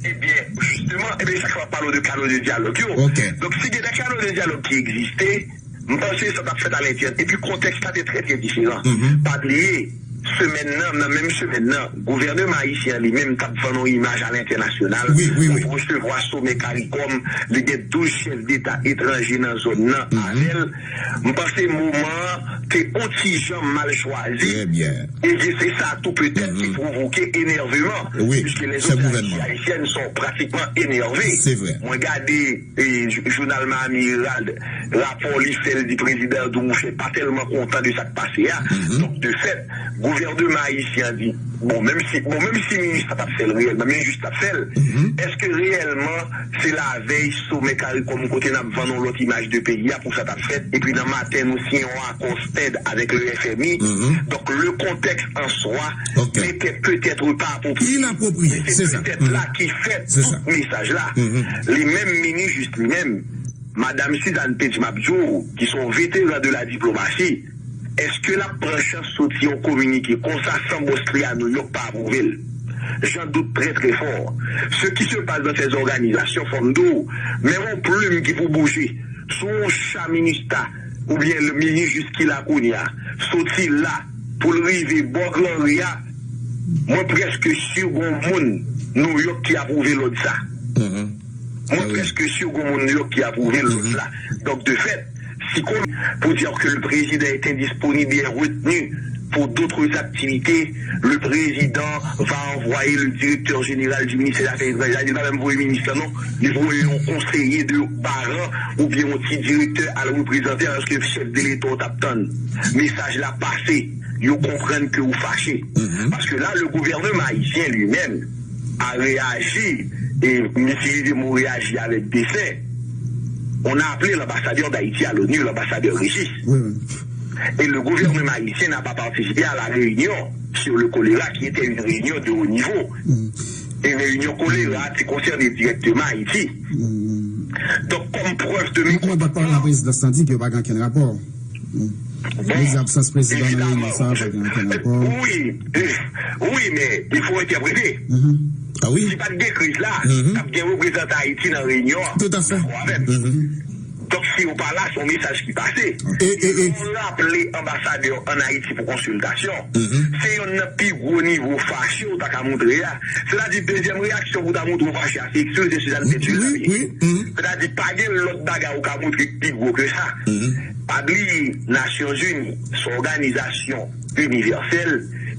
Ebyen, jisteman, ebyen, chak fwa w ap pale de kano de dyalòg yo. Donk, si gen de kano de dyalòg ki egziste, m panse sa t ap fèt alentèn. Epi kontèks la te trè, trè diferan. Pa bliye, semèn nan, nan menm semèn nan, gouvènman ayisyen an li menm t ap vann yon imaj alentènasyonal. L ap resevwa somè CARICOM, li gen douz chèf deta etranje nan zòn nan avè l. M panse moman an te on ti jan mal chwazi. E se sa tou petèt ki pwovoke enèveman. Piske lèzotorite ayisyèn sont pratiquement énervées. Mwen gade e, jou- jounal Miami Herald, rapò li fè, l di prezidan Andrew Mouffe pa tèlman kontan de sa k pase a. Donk, de fèt, gouvènman ayisyen an di, bon, menm si, bon, menm si Minijis la t ap fè l reyèlman, Minijis t ap fè l, èske reyèlman se lavèy somè CARICOM kote n ap vann yon lòt imaj de peyi a pou sa t ap fèt, epi nan maten nou siyen yon akò steady avec le F M I? Donk, le contexte en soi n'était peut-être pas approprié. Inapwopriye, se sa. Petèt la ki fè tout mesaj la. Li menm, Minijis li menm, Madame Suzanne Page, m ap di w, ki se yon veteran de la diplomasi, èske l ap pran chans soti yon kominike konsa san bòs li a New York pa apwouve l? J'en doute très, très fort. Ce qui se passe dans ces organisations, fò m di w, menm yon plim ki pou bouje sou yon cha minista oubyen Minijis ki la kounye a, soti la pou l rive bò Granri a, mwen prèske si gon moun New York ki apwouve lòd sa. Mwen prèske si gon moun New York ki apwouve lòd la. Donk, de fèt, si kon pou dire que le président est indisponible et retenu pour d'autres activités, le président va envoyer le directeur général du ministère des Affaires étrangères. Li pa menm voye minis la non, li voye yon konseye de baran oubyen yon ti direktè al reprezante, alòske chèf de leta w t ap tann mesaj la pase, yo konprann ke ou fache. Paske la, le gouvernement haïtien lui-même a réagi, et m itilize mo réagi avec dessein, on a appelé l'ambassadeur d'Haïti à l'ONU, l'ambassadeur Régis. Et le gouvernement haïtien n'a pas participé à la réunion sur le choléra, qui était une réunion de haut niveau. E reyinyon kolera te konsène dirèkteman Ayiti. Donk, kòm prèv de mekont... Mwen pa kwè la prezidans lan di ke yo pa gen okenn rapò. Bon, absans prezidan nan reyinyon sa a pa gen okenn rapò. Wi, wi, men il faut interpréter. Si pa t gen kriz la, t ap gen reprezantan Ayiti nan reyinyon an. Dakò avè m? Donk, si yo pa la, se yon mesaj ki pase. E, e, e. Yon raple anbasadè ann Ayiti pou konsiltasyon. Se yonn nan pi gwo nivo fache w ta ka montre a. Sètadi, dezyèm reyaksyon pou w ta montre w fache a, se eksprime se sou sa l te di l. Sètadi, pa gen lòt bagay ou ka montre ki pi gwo ke sa. Pa bliye, Nasyonzini, se yon òganizasyon inivèsèl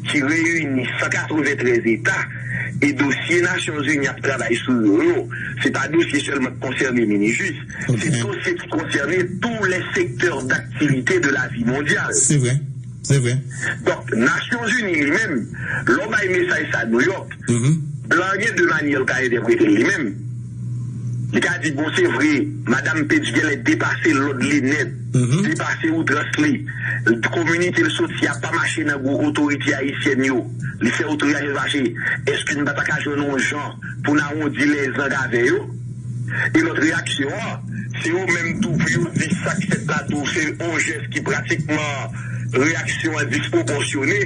ki reyini san katreventrèz eta, e dosye Nasyonzini ap travay sou yo yo, se pa dosye sèlman k konsène Minijis, se dosye ki konsène tous les secteurs d'activité de la vie mondiale. Se vre, se vre. Donk, Nasyonzini li menm, lè w bay mesaj sa Nouyòk, blan an gen de manyè l ka entèprete l li menm. Li ka di, bon, se vre, Madam Page genlè depase lòd li nèt, depase outrans li, kominike l soti a pa mache nan gou otorite ayisyèn yo, li fè otorite ayisyèn mache. Èske n pa ta ka jwenn yon jan pou n awondi lèzang avè yo? E lòt reyaksyon an, se yo menm tou pou yo di sa k fèt la tou, se yon jès ki pratikman reyaksyon an dispwopòsyone.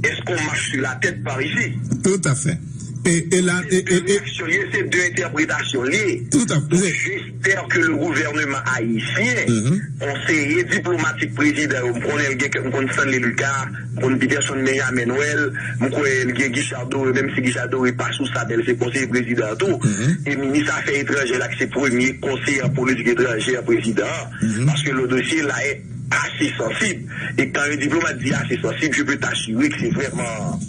Est-ce qu'on marche sur la tête par ici? Tout à fait. E, e la, e, e, e, reaksyon li ye, se de entèpretasyon li ye. Tout à fait. Donk, j'espère que le gouvernement haïtien, konseye diplomatik prezidan yo, m konnen l gen, m konn Stanley Lucas, m konn Peterson Benjamin Noël, m kwè l gen Guichard Doré, menm si Guichard Doré pa sou sa, men l se konseye prezidan tou. E minis afè etranjè la, ki se premye konseye an politik etranjè prezidan an, paske le dossier là est assez sensible. Et quand un diplomate dit assez sensible, je peux t'assurer que c'est vraiment,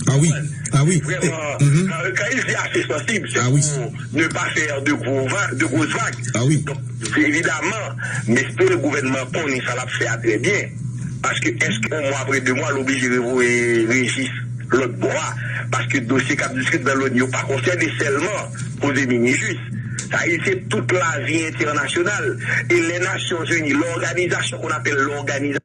ah oui, ah oui, vraiment, quand, quand il dit assez sensible, c'est ah oui. Pour ne pas faire de, gros va- de grosses vagues. Ah oui. Donc, évidemment, m espere gouvènman an konnen sa l ap fè a trè byen. Paske èske yon mwa apre de mwa, l oblije revoye Régis lòt bò a? Paske dosye k ap diskite nan loni yo pa konsène sèlman koze Minijis. Sa vle di se tout lavi entènasyonal. E les Nations Unies, l'organisation qu'on appelle l'Organisation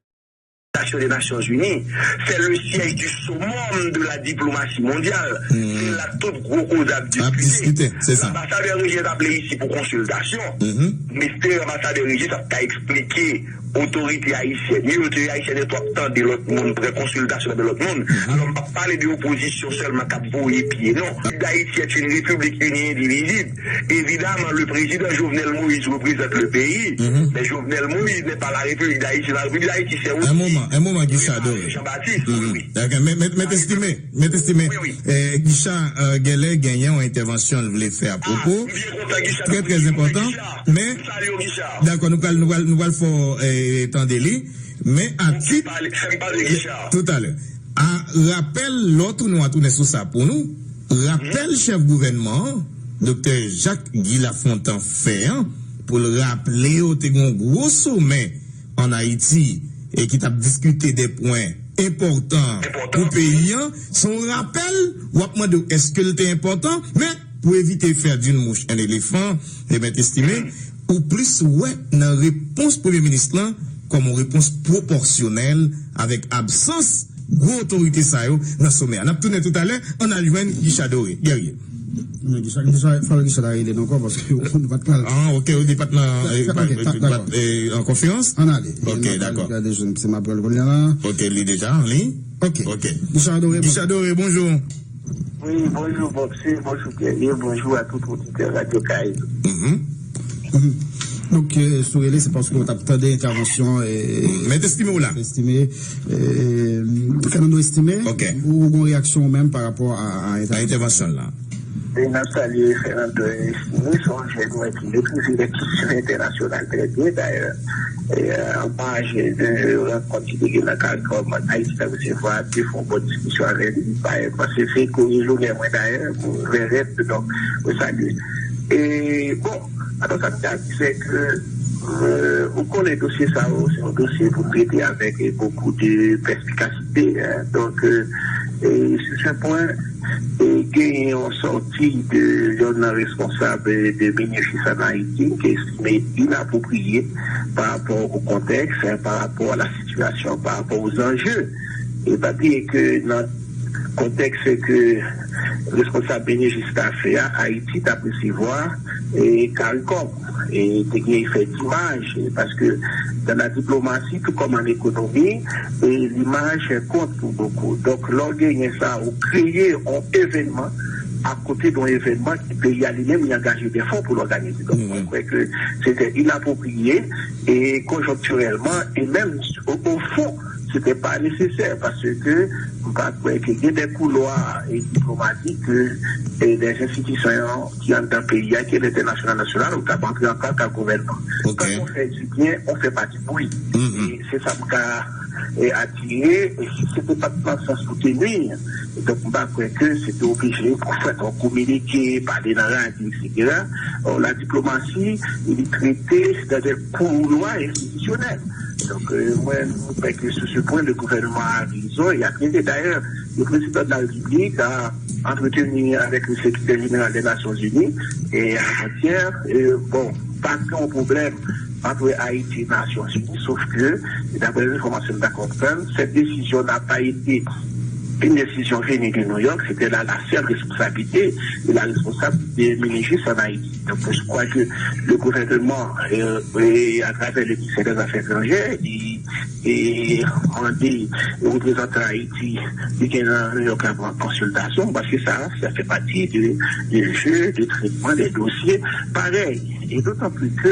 des Nations Unies, c'est le siège du summum de la diplomatie mondiale. Se la tout gwo koze ap diskite. Anbasadè Régis ap vle isi pou konsiltasyon. M espere anbasadè Régis ap ka eksplike otorite ayisyèn yo, otorite ayisyèn yo tou ap tande lòt moun, pran konsiltasyon nan men lòt moun. Alò, m p ap pale de opozisyon sèlman k ap voye pye, non. Dayiti est une république unie indivisible. Évidemment, le président Jovenel Moïse représente le pays, mais Jovenel Moïse n'est pas la République d'Haïti. La République d'Haïti, c'est aussi Un moment, un moment, Guichard Doré. Jean-Baptiste. Oui, oui. D'accord, mais, mais, mais estimé, mais estimé, euh, Guichard, euh, genlè genyen yon entèvansyon l vle fè a pwopo. Trè, trè enpòtan. Men, dakò, nou pral, nou pral, nou pral fè w tande li. Men atit, toutalè, a rapèl, lè w tounen, w a tounen sou sa pou nou. Rapèl chèf gouvènman an, Doktè Jacques Guy Lafontant fè an, pou l raple yo te gen yon gwo somè ann Ayiti e ki t ap diskite de pwen enpòtan pou peyi an, se yon rapèl, w ap mande w èske l te enpòtan, men pou evite faire d'une mouche un éléphant, e mèt estime, ou plis wè nan repons premye minis lan kòm yon repons pwopòsyonèl avèk absans gwo otorite sa yo nan somè a. N ap tounen toutalè, ann al jwenn Guichard Doré. Guerrier. Men Guichard, Guichard, fò Guichard ta rele n ankò paske nou pa t pral. Ah, ok, ou di pa t nan, eh, pa, pa, pa, eh, an konferans? Ann ale. Ok, dakò. Gade jwenn se m ap pral kounye a la. Ok, li deja an liy? Ok. Ok. Guichard Doré, Guichard Doré, bonjou. Wi, bonjou Bòksè, bonjou Guerrier, bonjou a tout oditè Radyo Kay. Donk, si w rele, se paske w t ap tande entèvansyon. Mèt Estimé w la. Estimé, Fernando Estimé, ou gen yon reyaksyon ou menm pa rapò a entèvansyon l la? N ap salye Fernando Estimé, se yon jèn mwen ki metrize lè kesyon entènasyonal trè byen, dayè. An maj de rankont ki te gen nan CARICOM, Ayiti t ap resevwa, te fè yon bon diskisyon avè li. Paske se korije lonè mwen dayè, pou vè rèd, donk, mwen salye. E, bon, atò sa m ta di, se ke, ou konnen dosye sa yo, se yon dosye pou n trete avèk bokou de pèspikasite. Donk, e, sou se pwen, e, genyen yon sòti de youn nan responsab de Minijis ann Ayiti, ke Estimé inapwopriye pa rapò o kontèks, pa rapò a la sitiyasyon, pa rapò o zanje. E pa bliye ke nan kontèks ke responsab Minijis ta fè a, Ayiti t ap resevwa e CARICOM. E te gen efè dimaj, paske dans la diplomatie, tout comme en économie, e limaj kont pou bokou. Donk, lè w genyen sa, ou kreye yon evènman akote de yon evènman ki peyi a li menm li angaje de fon pou l òganize. Donk, mwen kwè ke se te inapwopriye e konjonktirèlman e menm o, o fon, se te pa nesesè paske m pa kwè ke gen de koulwa e diplomatik ke e de enstitisyon ki anndan peyi a, ki lentènasyonal, nasyonal, ou t ap antre antanke gouvènman. Kan w fè dibyen, ou fè pa di bri. E se sa m ka e, atire, e si se te pa t nan sans pou te nwi, donk m pa kwè ke se te oblije pou fè yon kominike, pale nan radyo, etsetera. Ò, la diplomasi, li trete dans des couloirs institutionnels. Donk, e, mwen, mwen kwè ke sou se pwen, le gouvènman a rezon, e a trete. Dayè, le président de la République a entretenu avec le secrétaire général des Nations Unies, e avantyè, e, bon, pa gen yon pwoblèm ant Ayiti e Nasyonzini, sof ke, daprè enfòmasyon m ta konprann, cette décision n'a pas été Une décision venue de New York, c'était là la seule responsabilité de la responsable de Minijis en Haïti. Donc, je crois que le gouvernement, euh, et à travers le ministère des Affaires étrangères, il, il a demandé aux représentants d'Haïti de venir à New York avant consultation, parce que ça, ça fait partie du, du jeu de traitement des dossiers pareils. E dotan plis ke,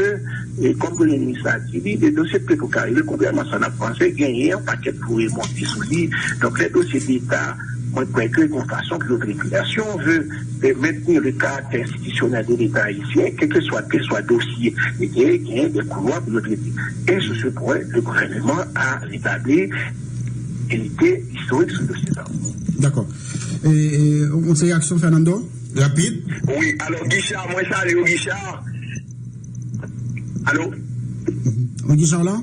e, kòm Premye Minis la di li, de dosye Petro Caribe, kontrèman a sa n ap panse, genyen yon pakèt pou remonte sou li. Donk, lè dosye Leta, mwen kwè ke gon fason pou yo trete a. Si on veut, e, maintenir le caractère institutionnel de l'État haïtien, quel que soit, quel soit dosye li genyen, genyen de koulwa pou yo trete. Et sur ce point, le gouvernement a rétabli unité historique sou dosye sa. Dakò. E, e, yon ti reyaksyon, Fernando? Rapid. Wi, alò, Guichard, mwen salye w, Guichard. Alo? Wi, Guichard la?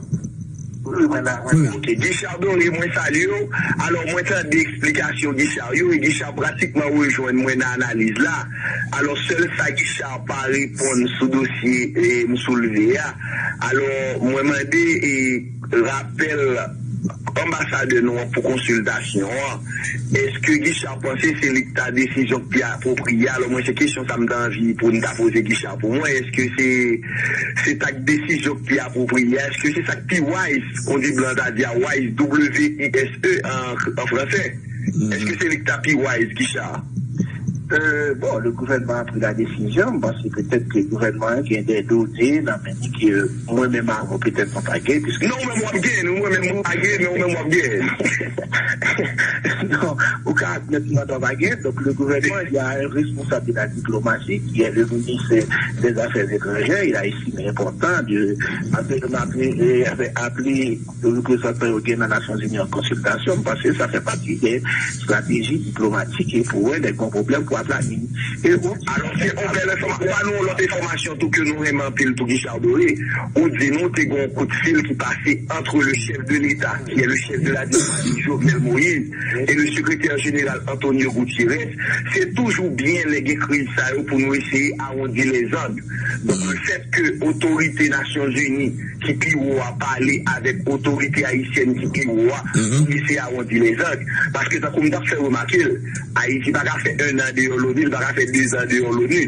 Wi, mwen la, mwen la. Ok, Guichard Doré, mwen salye w. Alò, mwen tande eksplikasyon Guichard yo, e Guichard pratikman rejwenn mwen nan analiz la. Alò, sèl sa Guichard pa reponn sou dosye, e, m soulve a. Alò, mwen mande, e, rapèl anbasadè nou an pou konsiltasyon an, èske Guichard panse se li k ta desizyon k pi apwopriye? Alò, mwen, se kesyon sa m ta anvi pou n ta poze Guichard pou mwen. Èske se, se ta k desizyon k pi apwopriye? Èske se sa k pi wise, kon di blan ta di a, wise, W I S E an, an fransè? Èske se li k ta pi wise, Guichard? Euh, bon, le gouvernement a pris la décision. M panse petèt ke gouvènman an gen de done nan men li ke mwen menm avè w petèt mwen pa gen, piske... Non, ou menm w ap gen, ou menm ou pa gen, men ou menm w ap gen. Non, ou ka admèt mwen pa gen. Donc, le gouvernement, il y a un responsable de la diplomatie qui est le ministre des Affaires étrangères. Il a estimé important de appeler, appeler, appeler reprezantan yo gen nan Nasyonzini an konsiltasyon, m panse sa fè pati de estrateji diplomatik e pou wè lè gen yon pwoblèm pou aplani. E ou... Alò, se yon bèl enfòma-, ou ba nou yon lòt enfòmasyon tou ke nou renmen anpil tou, Guichard Doré. Ou di nou te gen yon kout fil ki pase entre le chef de l'État, qui est le chef de la diplomatie, Jovenel Moïse, et le secrétaire général Antonio Gutiérrez. Se toujou byen lè gen kriz sa yo pou nou eseye awondi lèzang. Donk, le fait que otorite Nasyonzini ki pi wo a pale avèk otorite ayisyèn ki pi wo a pou eseye awondi lèzang. Paske, tankou m t ap fè remake l, Ayiti pa ka fè un an deyò l'ONU, li pa ka fè deux ans deyò l'ONU.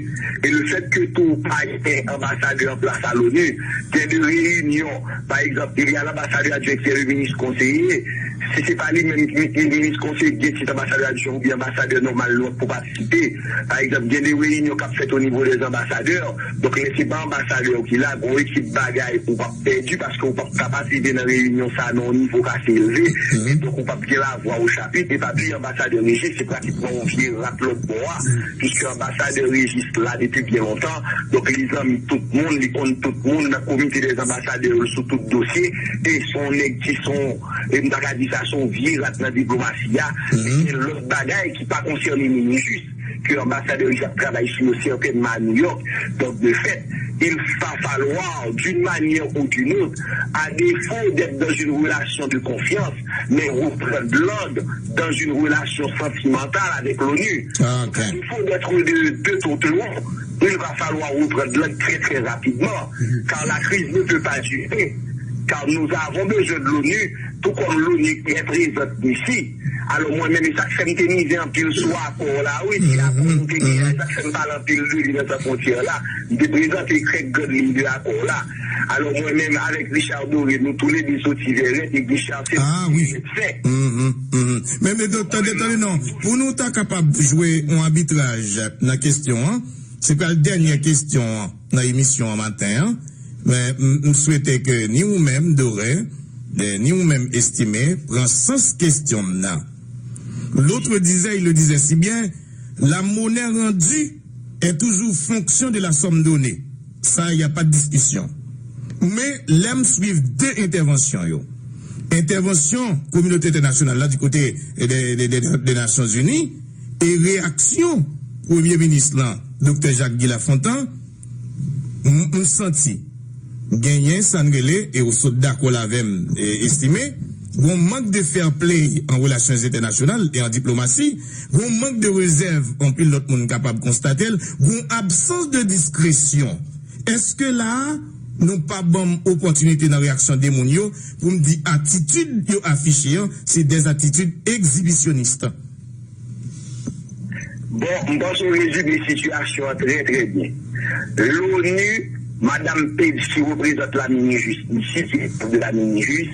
E le fait que tou pa gen anbasadè an plas a l'ONU, gen de reyinyon, pa egzanp, il y a l'ambassadeur adjoint qui est le ministre conseiller, si se pa li menm ki, ki minis konseye, gen tit anbasadè adjwen oubyen anbasadè nòmal lòt pou patisipe. Pa egzanp, gen de reyinyon k ap fèt o nivo dè anbasadè. Donk, lè se pa anbasadè w ki la, gon ekip bagay ou p ap pèdi paske ou p ap ka patisipe nan reyinyon sa a nan yon nivo k ase elve. E donk, ou p ap gen lavwa o chapit. Epapi, anbasadè Régis, se pratikman yon vye rat lòt bò a, piske anbasadè Régis la depi byen lontan. Donk, li zanmi tout moun, li konn tout moun nan komite dè anbasadè yo sou tout dosye. E se yon nèg ki se yon, e m ta ka di sa, se yon vye rat nan diplomasi a. Men gen lòt bagay ki pa konsène Minijis, ke anbasadè Régis ap travay sou yo sètènman a New York. Donc, de fait, il va falloir, d'une manière ou d'une autre, à défaut d'être dans une relation de confiance, mais reprendre l'ordre dans une relation sentimentale avec l'ONU. Ah, ok. À défaut d'être de, de tout le monde, il va falloir reprendre l'ordre très, très rapidement, car la crise ne peut pas durer, car nous avons besoin de l'ONU, tout comme l'ONU est présente ici. Alò, mwen menm, e sa k fè m te mize anpil sou akò la, wi, ti akò nou te genyen, e sa k fè m pale anpil de li nan Sans Frontières la. M te prezante kèk grann liy de akò la. Alò, mwen menm, avèk Richard Doré, nou toulede soti Vèrèt, e Richard se medsen. Men, men, tande, tande, non. Pou nou ta kapab jwe yon abitraj nan kesyon an, se pral dènyè kesyon an nan emisyon an maten an. Men, m, m swete ke ni ou menm, Doré, eh, ni ou menm, Estimé, pran sans kesyon m nan. L'autre disait, il le disait si bien, la monnaie rendue est toujours fonction de la somme donnée. Sa, y a pas de discussion. Men, lè m swiv de entèvansyon yo, entèvansyon kominote entènasyonal la di kote de, de, de, de Nasyonzini, e reyaksyon Premye Minis lan, Doktè Jacques Guy Lafontant, m, m santi genyen sa n rele, e w sot dakò l avè m, e, Estimé, gon mank de fair play an relasyon entènasyonal e an diplomasi, gon mank de rezèv, anpil lòt moun kapab konstate l, gon absans de diskresyon. Èske la a, nou pa ban m opòtinite nan reyaksyon de moun yo pou m di atitid yo afiche an, se des attitudes exhibitionnistes? Bon, m panse w rezime sitiyasyon an trè, trè byen. L'ONU, Madanm Page, ki reprezant Laminijis isi, ki chèf de Laminijis,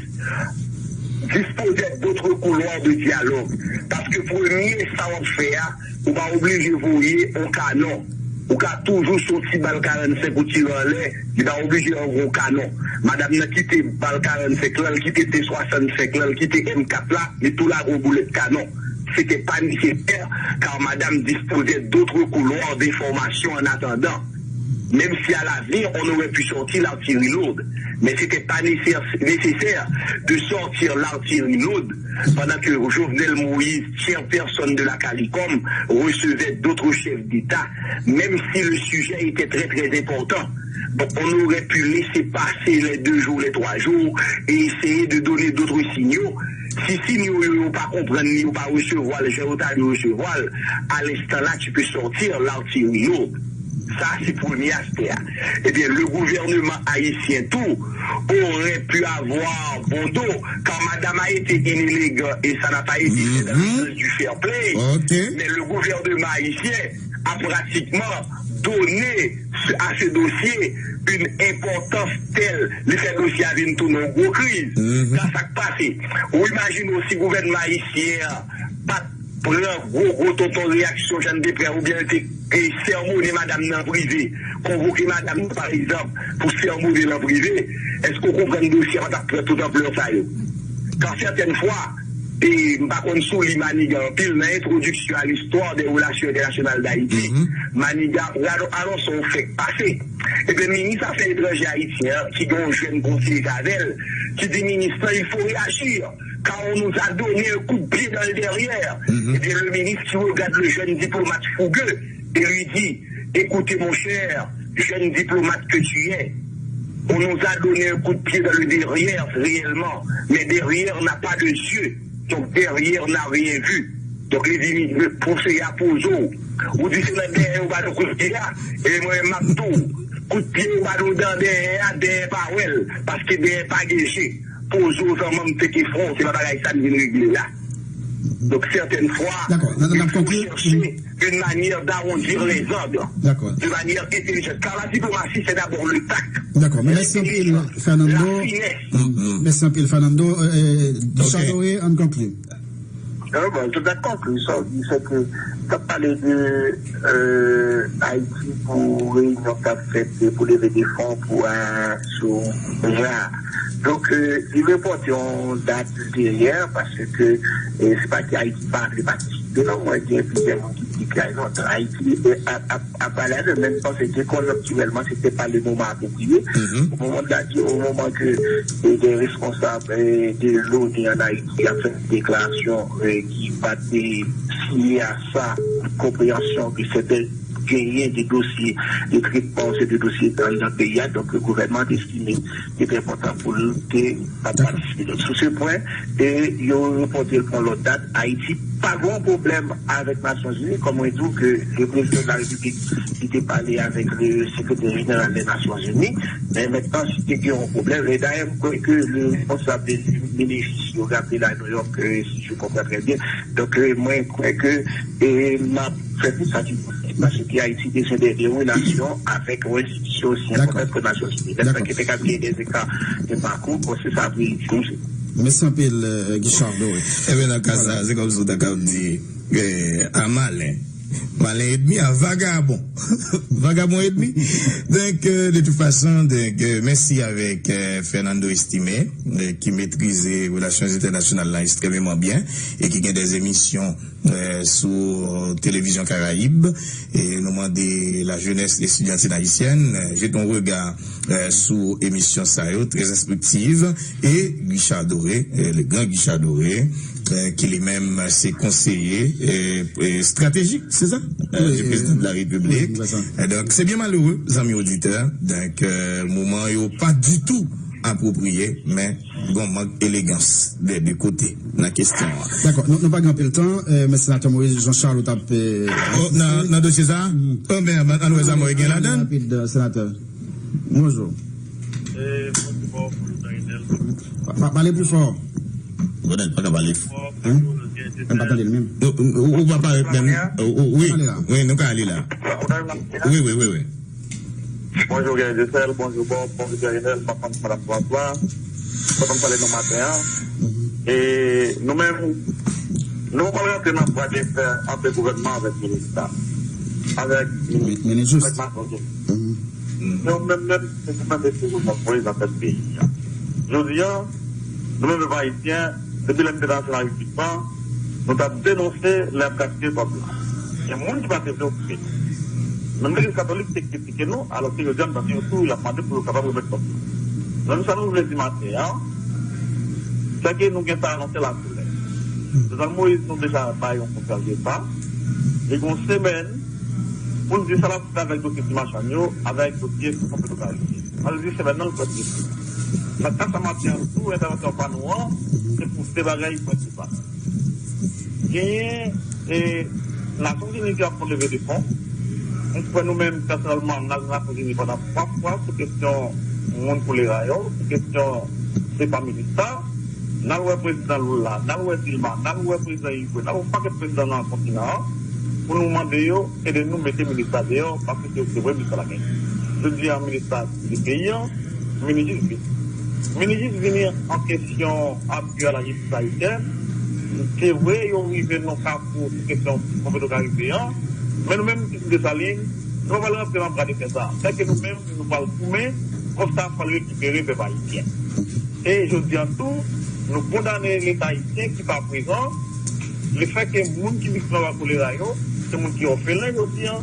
disposait d'autres couloirs de dialogue. Paske premye, sa w ap fè a, ou pa oblije voye yon kanon. Ou ka toujou sou ti bal karannsenk ou tire anlè, li pa oblije yon gwo kanon. Madanm nan kite bal karannsenk lan, li kite T swasannsenk lan, li kite M kat la, li tou lage yon boulèt kanon. C'était pas nécessaire, car madame disposait d'autres couloirs d'information en attendant. Même si à l'avenir, on aurait pu sortir l'artillerie lourde. Mais c'était pas nécessaire, nécessaire de sortir l'artillerie lourde pendant que Jovenel Moïse, tiers personne de la CARICOM, recevait d'autres chefs d'État, même si le sujet était très, très important. Donc, on aurait pu laisser passer les deux jours, les trois jours, et essayer de donner d'autres signaux. Si signaux yo, yo pa konprann li, yo pa resevwa l jan yo ta dwe resevwa l, à l'instant là, tu peux sortir l'artillerie lourde. Ça, c'est premier aspect. Eh bien, le gouvernement haïtien, tout, aurait pu avoir bon dos, car madame a été inélégant et ça n'a pas été fait dans le sens du fair play. Mais le gouvernement haïtien a pratiquement donné à ce dossier une importance telle, li fè dosye a vin tounen yon gwo kriz. Sa k pase? Ou imajine w si gouvènman ayisyen an pa t pran gwo gwo tonton reyaksyon jan n te pran oubyen l te e, sèmonnen madanm nan an prive, konvoke madanm nan pa egzanp pou sèmonnen l an prive, èske w konprann dosye a pa t ap pran tout anplè sa yo? Kan sètèn fwa, e m pa konn si w li Maniga anpil, nan Introduction à l'histoire des relations internationales d'Haïti, Maniga ap rado- anonse yon fèk pase. Ebyen, minis afè etranjè ayisyen an, ki gen yon jèn konseye avè l, ki di minis lan, il faut réagir, car on nous a donné un coup de pied dans le derrière. Ebyen, le ministre qui regarde le jeune diplomate fougueux et lui dit, écoutez, mon cher jeune diplomate que tu es, on nous a donné un coup de pied dans le derrière réellement, mais derrière n'a pas de yeux, donc derrière n'a rien vu. Donk, li di, konseye a poze w. Ou di se nan dèyè yo ba nou kout pye a, e mwen menm m ap di w, kout pye yo ba nou nan dèyè a, dèyè pa wè l, paske dèyè pa gen je. Poze w zanmanm, teke fwon, se pa bagay sa n vin regle la. Donk, sètèn fwa, il faut chercher une manière d'arrondir les angles de manière intelligente. Car la diplomatie, c'est d'abord le tact, l'intelligence, la finesse. Mèsi anpil, Fernando. Guichard Doré, ann konkli. Non, bon, je suis d'accord que ça, du fait que tu as parlé de euh, Haïti pour réunion qui a fait pour lever des fonds pour un sous Donc, euh, il répond en date derrière parce que euh, c'est pas qu'Haïti pas les participants, non, moi, il y a plusieurs monde qui dit que Haïti a, a, a, a parlé de même parce que conjoncturellement, c'était pas le moment approprié. Au moment de la, au moment que euh, des responsables euh, de l'ONU en Haïti a fait une déclaration euh, qui va signer à sa compréhension que c'était genyen de dosye de tretman se de dosye nan peyi a, donk gouvènman te estime li te enpòtan pou l te pa patisipe. Donk sou se pwen, e yo repòte l pou yon lòt dat. Ayiti pa gen yon pwoblèm avèk Nasyonzini, kòm mwen di w ke le prezidan de la repiblik li te pale avèk le sekretè jeneral de Nasyonzini, men mentnan si te gen yon pwoblèm, e dayè m kwè ke le responsab de minifis yo raple la Nouyòk, si je konprann trè byen. Donk mwen kwè ke e n ap fè tout sa ki posib paske Ayiti bezwen de, de relasyon avèk yon enstitisyon osi enpòtan ke Nasyonzini. Lè sa ki te ka genyen de zeka de pakou, bon, se sa ap reyisi nou. Mèsi anpil, Guichard Doré. Ebyen, nan ka sa, se kòmsi w ta ka di, a malen. Malen edmi a vagabon. Vagabon edmi. Donk, de tout fason, donk, mèsi avèk Fernando Estimé, ki metrize relasyon entènasyonal la ekstrèmeman byen e ki gen de emisyon sou Télévision Caraïbe. E nou mande la jeunesse estudiantine haïtienne jeter un regard sou emisyon sa yo, très instructive. E Guichard Doré, le grand Guichard Doré, ki li menm se konseye stratejik, se sa? Du président de la République. Donk, se byen malere, zanmi oditè. Donk, moman yo pa ditou apwopriye, men gon mank elegans de de kote nan kesyon an. Dakò, nou pa gen anpil tan, men senatè Moïse Jean Charles ou t ap. Nan dosye sa? Ann wè sa mwen gen ladan. Rapid, senatè. Bonjou. Pale pli fò. Bonè, pa ka pale. Mwen pa tande l menm. Ou, ou, ou pa parèt menm. Ou, ou, wi, wi, nou ka ale la. Wi, wi, wi, wi. Bonjou, Guerrier Dieuseul, bonjou, Bob, bonjou, Guerrier Nel, m pa konn si madanm François, m pa konn pale nan maten an. E nou menm, nou pa pral rantre nan bwa de fè ant gouvènman avèk minis la. Avèk minis, avèk Mason Jean. Se yo menm, menm, se yo menm, se yo menm, se yo menm, se yo menm, se yo menm, Jodi a, nou menm pèp ayisyen, depi lè m te nan Nasyonal Repiblik lan, nou t ap denonse lè y ap gate pèp la. Gen moun ki pa te vle okipe nou. Menm Legliz Katolik te kritike nou, alòske jodi a nou tande yo tou, y ap mande pou yo kapab remèt pèp la. Menm sa nou vle di maten an, se ke nou gentan anonse lakoulè. Jovenel Moïse, nou deja bay yon konfyans de pa. Li gen yon semèn pou l di sa l ap fè avèk dosye ti machann yo, avèk dosye Fon Petwokaribyen. Malgre semèn nan, l pran pye sou. Nan ka sa maten an tou, entèvansyon pa nou an, se pou de bagay prensipal. Genyen, e, Nasyonzini ki ap fè yon leve de fon. M kwè nou menm, pèsonèlman, n al Nasyonzini pandan twa fwa sou kesyon moun kolera yo, sou kesyon sepa minis la. N al wè prezidan Lula, n al wè Dilma, n al wè prezidan Igwe, n al wè yon pakèt prezidan nan kontinan an, pou nou mande yo ede nou mete minis la deyò, paske se, se vre minis la genyen. Jodi a, minis la kite peyi an, Minijis vini. Minijis vini an kesyon apui a lajistis ayisyèn. Se vre, yo rive nan kafou sou kesyon Fon Petwokaribyen an, men nou menm, Pitit Desalin, nou pa pral rantre nan bra de fè sa a. Sèke nou menm, nou pral goumen, kòb sa a fò l rekipere pèp ayisyen. E jodi a tou, nou kondane Leta ayisyen ki pa prezan, lefètke moun ki viktim anba kolera yo, se moun ki òfelen jodi a,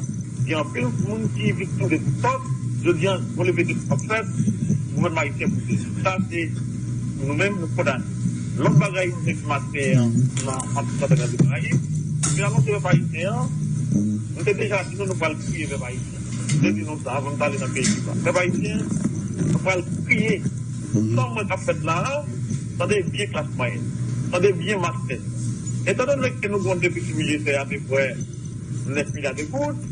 gen anpil moun ki viktim de tout sòt. Jodi a, yon leve de fon ap fèt, gouvènman ayisyen pou sezi. Sa, se nou menm, nou kondane. Lòt bagay, nou te di maten an, nan Anti Santa Grande Caraïbe, nou te anonse pèp ayisyen an, nou te deja di nou, nou pral kriye pèp ayisyen. Nou te di nou sa avan nou t ale nan peyi Kiba. Pèp ayisyen, nou pral kriye. Sa m wè k ap fèt la a, tande byen klas mwayèn, tande byen mastè. Etandone ke nou gen yon defisi bidjetè apeprè nèf milya de goud,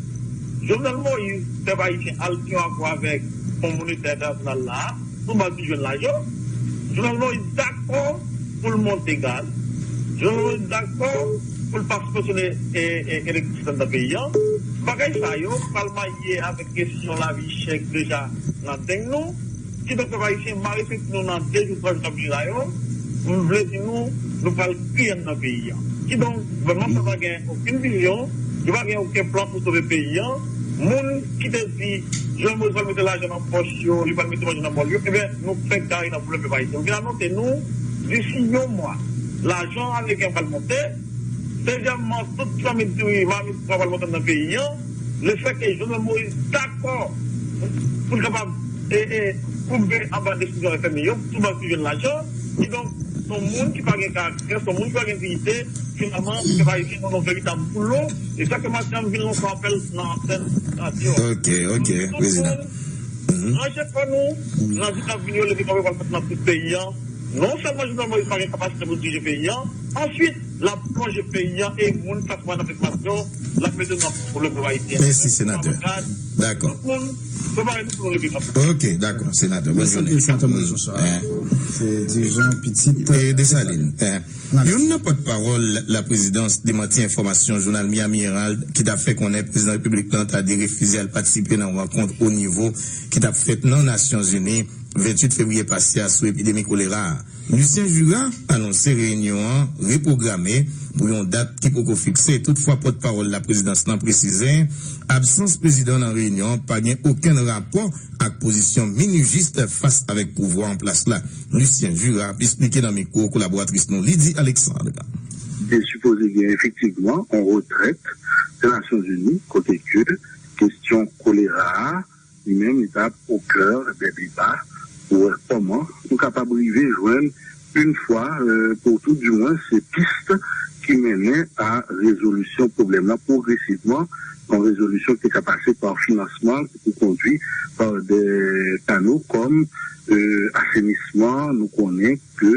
Jovenel Moïse, pèp ayisyen, al siyen yon akò avèk Fon Monetè Entènasyonal la a, sou baz li jwenn lajan. Jovenel Moïse dakò pou l monte gaz. Jovenel Moïse dakò pou l pa sibvansyone, e, e, elektrisite anndan peyi a. Bagay sa yo pral marye avèk kesyon lavi chè ki deja nan deng nou. Kidonk, pèp ayisyen, mare senti nou nan de jou, twa jou k ap vini la yo. M vle di nou, nou pral kriye anndan peyi a. Kidonk, gouvènman sa pa gen okenn vizyon, li pa gen okenn plan pou sove peyi a. Moun ki te di Jovenel Moïse pral mete lajan nan pòch yo, li pral mete manje nan bòl yo, ebyen, nou fèk gare nan pwoblèm, pèp ayisyen. M vin anonse nou, disi yon mwa, lajan ameriken pral monte. Dezyèmman, tout ti mamit diri, mamit pwa pral monte anndan peyi a. Lefètke Jovenel Moïse dakò pou l kapab, e, e, koube anba desizyon F M I yo, sou baz li jwenn lajan. Kidonk, se yon moun ki pa gen karaktè, se yon moun ki pa gen diyite. Finalman, pèp ayisyen, nou nan yon veritab boulon. E sa ke maten an m vin lanse apèl nan antèn radyo a. Ok, ok, prezidan. Ranje kò nou nan jou k ap vini yo, leve kanpe pral fèt nan tout peyi a. Non sèlman Jovenel Moïse pa gen kapasite pou l dirije peyi a, answit, l ap plonje peyi a e moun k ap pran nan pèk masyon, l ap mete nan pwoblèm pèp ayisyen. Mèsi, senatè. Dakò. Tout moun, prepare nou pou nou leve kanpe. Ok, dakò, senatè. Bòn jounen. Senatè Moïse, bonswa. Se dirijan pitit, e, Desalin. Youn nan pòtpawòl laprezidans demanti enfòmasyon jounal Miami Herald ki t ap fè konnen prezidan repiblik lan ta derefize al patisipe nan yon rankont o nivo ki t ap fèt nan Nasyonzini venntuit fevriye pase a sou epidemi kolera a. Lucien Jura anonse reyinyon an repwograme pou yon dat ki poko fikse. Toutfwa, pòtpawòl laprezidans lan presize absans prezidan nan reyinyon an pa gen okenn rapò ak pozisyon Minijis fas avèk pouvwa an plas la. Lucien Jura ap esplike nan mikwo kolaboratris nou Lydie Alexandre. Te sipoze gen efektivman yon retrèt de Nasyonzini kote ke kesyon kolera a, li menm, li t ap o kè dè deba pou wè kòman nou kapab rive jwenn yon fwa, euh, pou tout, di mwens, se pis ki mennen a rezolisyon pwoblèm nan pwogresivman, yon rezolisyon ki te ka pase pa finansman ki pou kondui pa de kano kòm, euh, asenisman. Nou konnen ke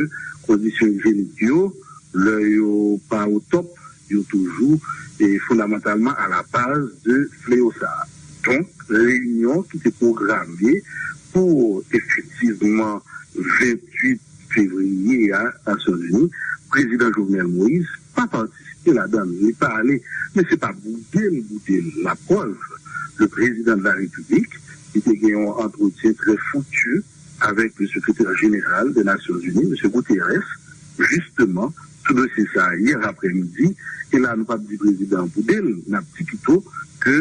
kondisyon ijyenik yo, lè yo pa o top, yo toujou, e fondamantalman, a la baz de fleyo sa a. Donk, reyinyon ki te pwograme pou efektivman venntuit fevriye a, Nasyonzini, prezidan Jovenel Moïse pa patisipe ladan l, li pa ale, men se pa boude l boude l. Laprèv, le président de la République, li te gen yon antretyen trè fructueux avec le secrétaire général des Nations Unies, M. Guterres, justement, sou dosye sa a yè aprèmidi, e la nou p ap di prezidan an boude l, n ap di pito ke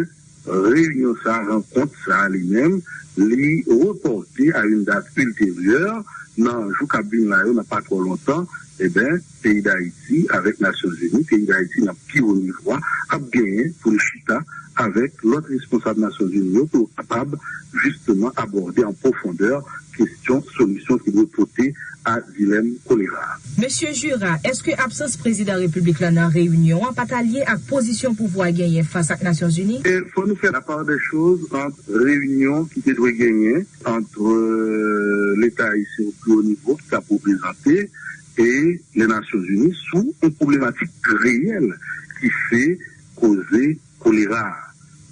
reyinyon sa a, rankont sa a li menm, li repòte à une date ultérieure, nan jou k ap vin la yo, nan pa twò lontan, e ben, peyi Dayiti avèk Nasyonzini, peyi Dayiti nan pi wo nivo a, ap genyen pou l chita avèk lòt responsab Nasyonzini yo pou yo kapab jisteman abòde an pwofondè kesyon solisyon ki dwe pote a dilèm kolera a. Mesye Jura, èske absans prezidan repiblik la nan reyinyon an pa ta lye ak pozisyon pouvwa a genyen fas ak Nasyonzini? E fò nou fè la part des choses ant reyinyon ki te dwe genyen ant, euh, Leta ayisyen o pli wo nivo ki t ap reprezante e Lènasyonzini sou yon pwoblematik reyèl ki se koze kolera a.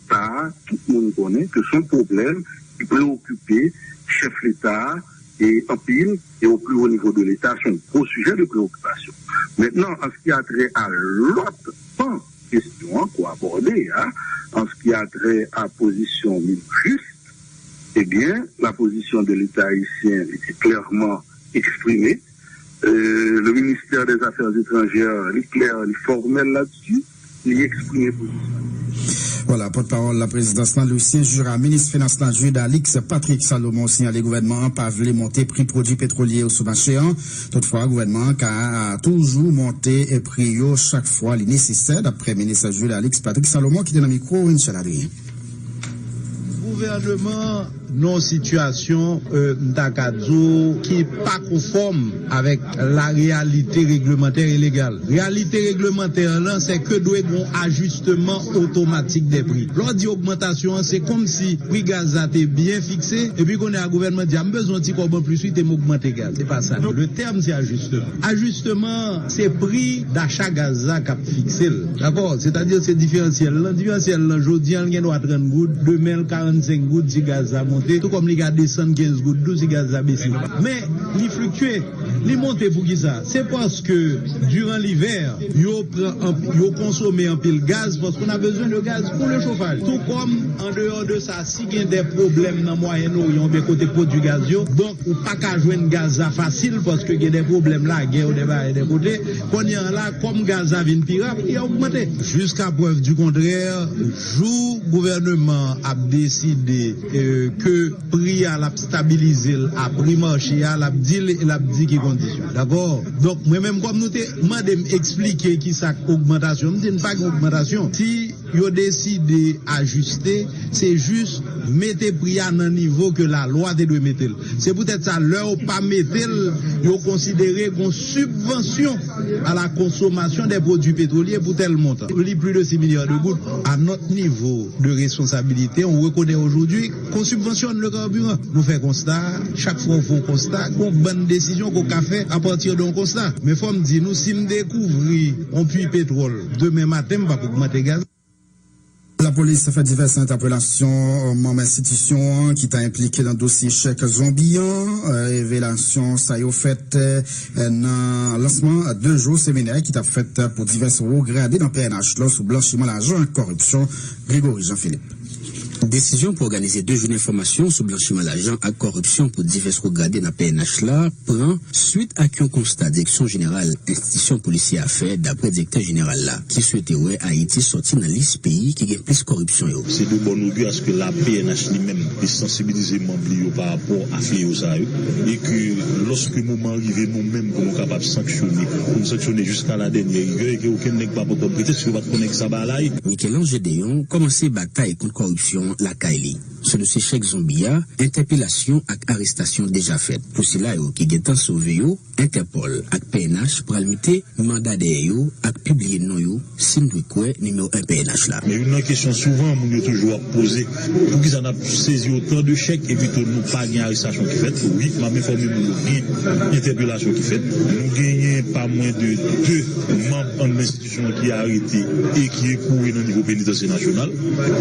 Sa a, tout moun konnen ke se yon pwoblèm ki preokipe chèf Leta a e anpil, e o pli wo nivo de Leta, se yon gwo sijè de preokipasyon. Mentnan, an ce qui a trait à lòt pan kesyon an ke w abòde a, an ce qui a trait à pozisyon Minjis, ebyen, la position de l'État haïtien était clairement exprimée. Euh, le ministère des Affaires étrangères, li klè, li fòmèl la-dessus, li eksprime pozisyon. Vwala, pòtpawòl laprezidans lan, Lucien Jura, minis finans lan, Jude Alix, Patrick Salomon sinyale gouvènman an pa vle monte pri pwodui petwolye yo sou mache an. Toutfwa, gouvènman an ka toujou monte pri yo chak fwa li nesesè, daprè minis Jude Alix, Patrick Salomon, ki te nan mikwo Winchell Adrien. Gouvènman nan yon sitiyasyon, euh, m ta ka di w, ki pa konfòm avèk la réalité réglementaire et légale. Réalité réglementaire lan, se ke dwe gen yon ajisteman otomatik dè pri. Lè w di ogmantasyon an, se kòmsi pri gaz la te byen fikse, epi kounye a gouvènman di, "A, m bezwen yon ti kòb anplis, wi, te m ogmante gaz." Se pa sa. Le terme, c'est ajustement. Ajisteman an, se pri dacha gaz la k ap fikse l. Dakò? Sètadi, se diferansyèl lan. Diferansyèl lan, jodi a, l gen dwa trant goud, demen, l karannsenk goud si gaz la monte, tou kòm li ka desann kenz goud tou si gaz la bese. Men, li fliktye. Li monte poukisa? Se paske, diran livè, yo pran anp-, yo konsome anpil gaz, paske on a besoin de gaz pour le chauffage. Tou kòm, an deyò de sa, si gen de pwoblèm nan Mwayen Oryan oubyen kote k pwodui gaz yo, donk, ou pa ka jwenn gaz la fasil paske gen de pwoblèm lagè ou de bagay de kote. Kounye a la, kòm gaz la vin pi ra, pri a ogmante. Jiska prèv di kontrè, jou gouvènman an ap deside, euh, ke pri a l ap stabilize l a pri mache a, l ap di l e l ap di ki kondisyon. Dakò? Donk, mwen menm kòm nou te mande m eksplike kisa k ogmantasyon, m di n pa gen ogmantasyon. Si yo deside ajiste, se jis mete pri a nan nivo ke lalwa te dwe mete l. Se poutèt sa, lè yo pa mete l, yo konsidere gon sibvansyon à la consommation des produits pétroliers pou tèl montan. Li plis de sis milya de goud. À notre niveau de responsabilité, on reconnaît aujourd'hui qu'on subventionne le carburant. Nou fè konsta, chak fwa w fè yon konsta, gon bann desizyon ke w ka fè apati de yon konsta. Men fò m di nou, si m dekouvri yon puits pétrole demen maten, m p ap ogmante gaz. Lapolis fè divès entèpelasyon manm enstitisyon an ki ta enplike nan dosye chèk zonbi an. Revelasyon sa yo fèt, eh, nan lansman de jou seminè ki t ap fèt pou divès wo grade nan P N H la sou blanchiman lajan ak kòripsyon. Gregory Jean Philippe. Desizyon pou òganize de jounen fòmasyon sou blanchiman lajan ak kòripsyon pou divès wo grade nan P N H la pran swit ak yon konsta Direksyon Jeneral Enstitisyon Polisyè a fè, daprè Direktè Jeneral la, ki swete wè Ayiti sòti nan lis peyi ki gen plis kòripsyon yo. C'est de bon augure à ce que la P N H li menm li sansibilize manm li yo pa rapò a fleyo sa yo, e ke lòske moman an rive nou menm pou nou kapab sanksyone, pou nou sanksyone jiska la dènyè rigè, e ke okenn nèg pa pran kòm pretèks yo pa t konnen ki sa ba lay. Michel-Ange Gédéon kòmanse batay kont kòripsyon lakay li. Sou dosye chèk zonbi a, entèpelasyon ak arestasyon deja fèt. Pou sila yo ki gentan sove yo, Entèpòl ak P N H pral mete manda dèyè yo ak pibliye non yo, si n dwe kwè nimewo en P N H la. Men youn nan kesyon souvan moun yo toujou ap poze, poukisa n ap sezi otan de chèk epi tou nou pa gen arestasyon ki fèt? Wi, m ap enfòme nou, gen entèpelasyon ki fèt. Nou genyen pa Mwen de de manm an enstitisyon ki arete e ki ekwoule nan nivo penitansye nasyonal.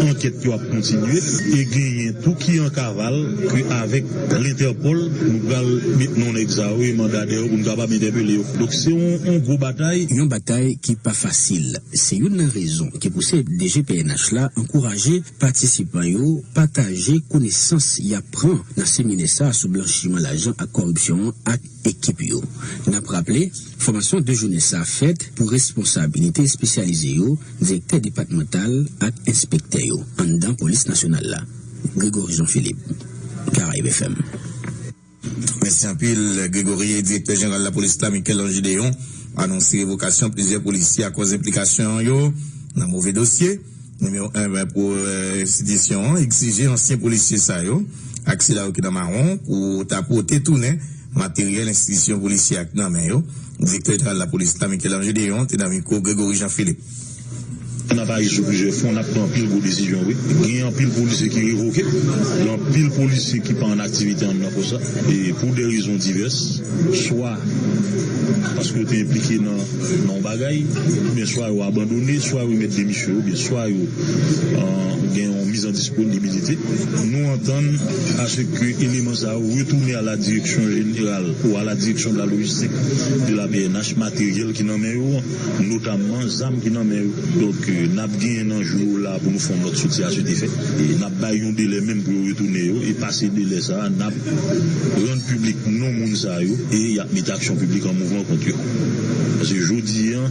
Ankèt yo ap kontinye e genyen tou ki an kaval ke avèk Lentèpòl, nou pral met non nèg sa yo e manda dèyè yo pou nou kapab entèpele yo. Donk, se yon, yon gwo batay. Yon batay ki pa fasil. Se youn nan rezon ki pouse D G P N H la ankouraje patisipan yo pataje konesans y ap pran nan seminè sa a sou blanchiman lajan ak kòripsyon an ak ekip yo. N ap raple, fòmasyon de jounen sa a fèt pou responsab inite espesyalize yo, direktè depatmantal ak enspektè yo anndan polis nasyonal la. Gregory Jean Philippe, Caraïbes F M. Mèsi anpil, Gregory. Direktè jeneral lapolis la, Michel-Ange Déon, anonse revokasyon plizyè polisye akòz enplikasyon yo nan move dosye. Nimewo en, pou, eh, enstitisyon an egzije ansyen polisye sa yo ak sila yo ki nan mawon pou ta pote tounen materyèl enstitisyon polisyè a ki nan men yo. Direktè jeneral lapolis la, Michel-Ange Déon, te nan mikwo Gregory Jean Philippe. N ap aji sou plizyè fwon, n ap pran anpil gwo desizyon, wi. Gen anpil polisye ki revoke, gen anpil polisye ki pa an aktivite anndan fòs la, e pou de rezon divès, swa paske yo te enplike nan, nan yon bagay, oubyen swa yo abandone, swa yo remèt demisyon yo, oubyen swa yo, euh, gen yon miz an disponibilite. Nou antann aske eleman sa yo retounen à la direction générale ou à la direction de la logistique de la P N H, materyèl ki nan men yo an, notamman zam ki nan men yo. Donk, euh, n ap genyen nan jou yo la pou nou fè yon lòt soti a sot efè. E n ap bay yon delè menm pou yo retounen yo. E pase delè sa a, n ap rann piblik non moun sa yo. E y ap mete aksyon piblik an mouvman kont yo. Paske jodi a,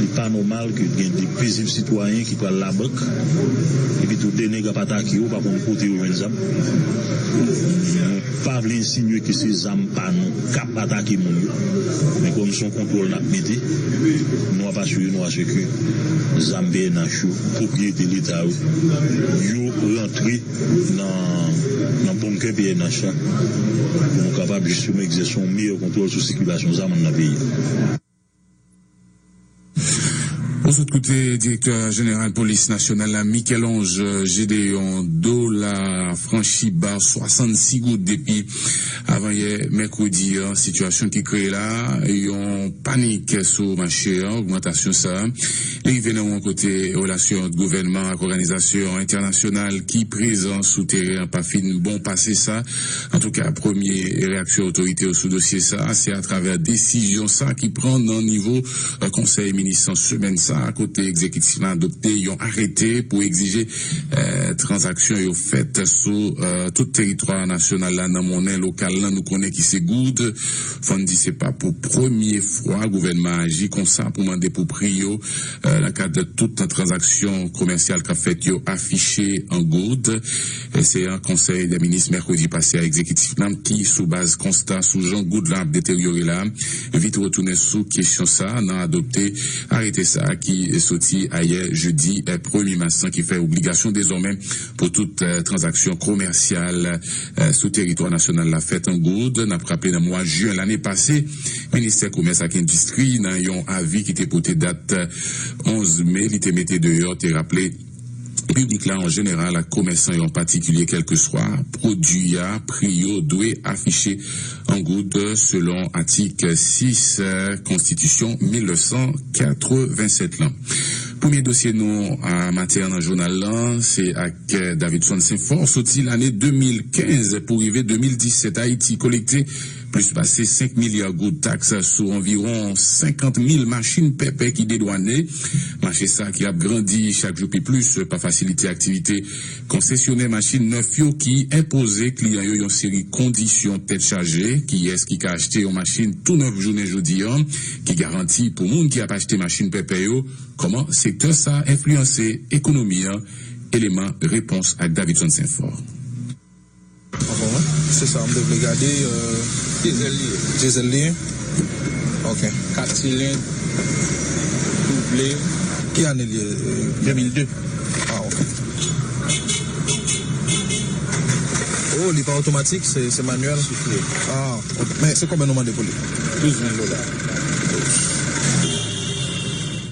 li pa nòmal ke gen de pezib sitwayen ki pral labank, epi tou de nèg ap atake yo, pa konn kote yo jwenn zam. Nou pa vle ensinye ke se zam pa nou k ap atake moun yo. Men kòm se yon kontwòl n ap mete, nou ap asire nou aske zam P N H yo, pwopriyete Leta yo, yo rantre nan, nan bonkè P N H la, pou nou kapab jisteman egzèse yon meyè kontwòl sou sikilasyon zam anndan peyi a. Yon lòt kote, direktè jeneral polis nasyonal la, Michel-Ange Gédéon Dola, franchi ba swasannsis goud depi avanyè mèkredi an. Sitiyasyon ki kreye la, yon panik sou mache an, ogmantasyon sa a. Li rive nan yon kote relasyon ant gouvènman ak òganizasyon entènasyonal ki prezan sou teren an pa fin bon pase sa. Antouka, premye reyaksyon otorite yo sou dosye sa a, se atravè desizyon sa a ki pran nan nivo, eh, Konsèy Minis an semèn sa a, kote egzekitif la adopte yon arete pou egzije, eh, tranzaksyon yo fèt sou, eh, tout teritwa nasyonal la nan monnen lokal la, nou konnen ki se goud. Fò n di se pa pou premye fwa gouvènman an aji konsa pou mande pou pri yo, eh, nan kad tout tranzaksyon komèsyal k ap fèt yo afiche an goud. E se an Konsèy dè Minis mèkredi pase a, egzekitif la ki, sou baz konsta sou jan goud la ap deteryore la, vit retounen sou kesyon sa a nan adopte arete sa a ki soti ayè jedi, eh, premye mas lan, ki fè obligasyon dezòmè pou tout, eh, tranzaksyon komèsyal, eh, sou teritwa nasyonal la fèt an goud. N ap raple, nan mwa jen lane pase, Ministè Komès ak Endistri, nan yon avi ki te pote dat, eh, onz me, li te mete deyò, te raple piblik la an jeneral ak komèsan yo an patikilye, kèlkeswa pwodui a, pri yo dwe afiche an goud selon atik sis, eh, Konstitisyon mil nèf san katrevennsèt lan. Premye dosye nou a maten an nan jounal lan, se ak, eh, Davidson Saint-Fort. Soti lane de mil kenz pou rive de mil disèt, Ayiti kolekte plis pase senk milya goud taks sou anviwon senkant mil machin pèpè ki dedwane. Mache sa ki ap grandi chak jou pi plis pa fasilite aktivite konsesyonè machin nèf yo ki enpoze kliyan yo yon seri kondisyon tèt chaje. Kiyès ki ka achte yon machin tou nèf jounen jodi an, ki garanti pou moun ki ap achte machin pèpè yo? Kòman sektè sa a enfliyanse ekonomi an? Eleman repons ak Davidson Saint-Fort. Ankò, wi. Se sa, m te vle gade, euh, Dyezèl li ye. Dyezèl li ye? Ok. Kat silenn, double. Ki ane li ye? De mil de. Ah, ok. Oh, li pa otomatik, se, se manyèl? Sifle. Ah, ok. Men se konbyen nou mande pou li? Douz mil dola.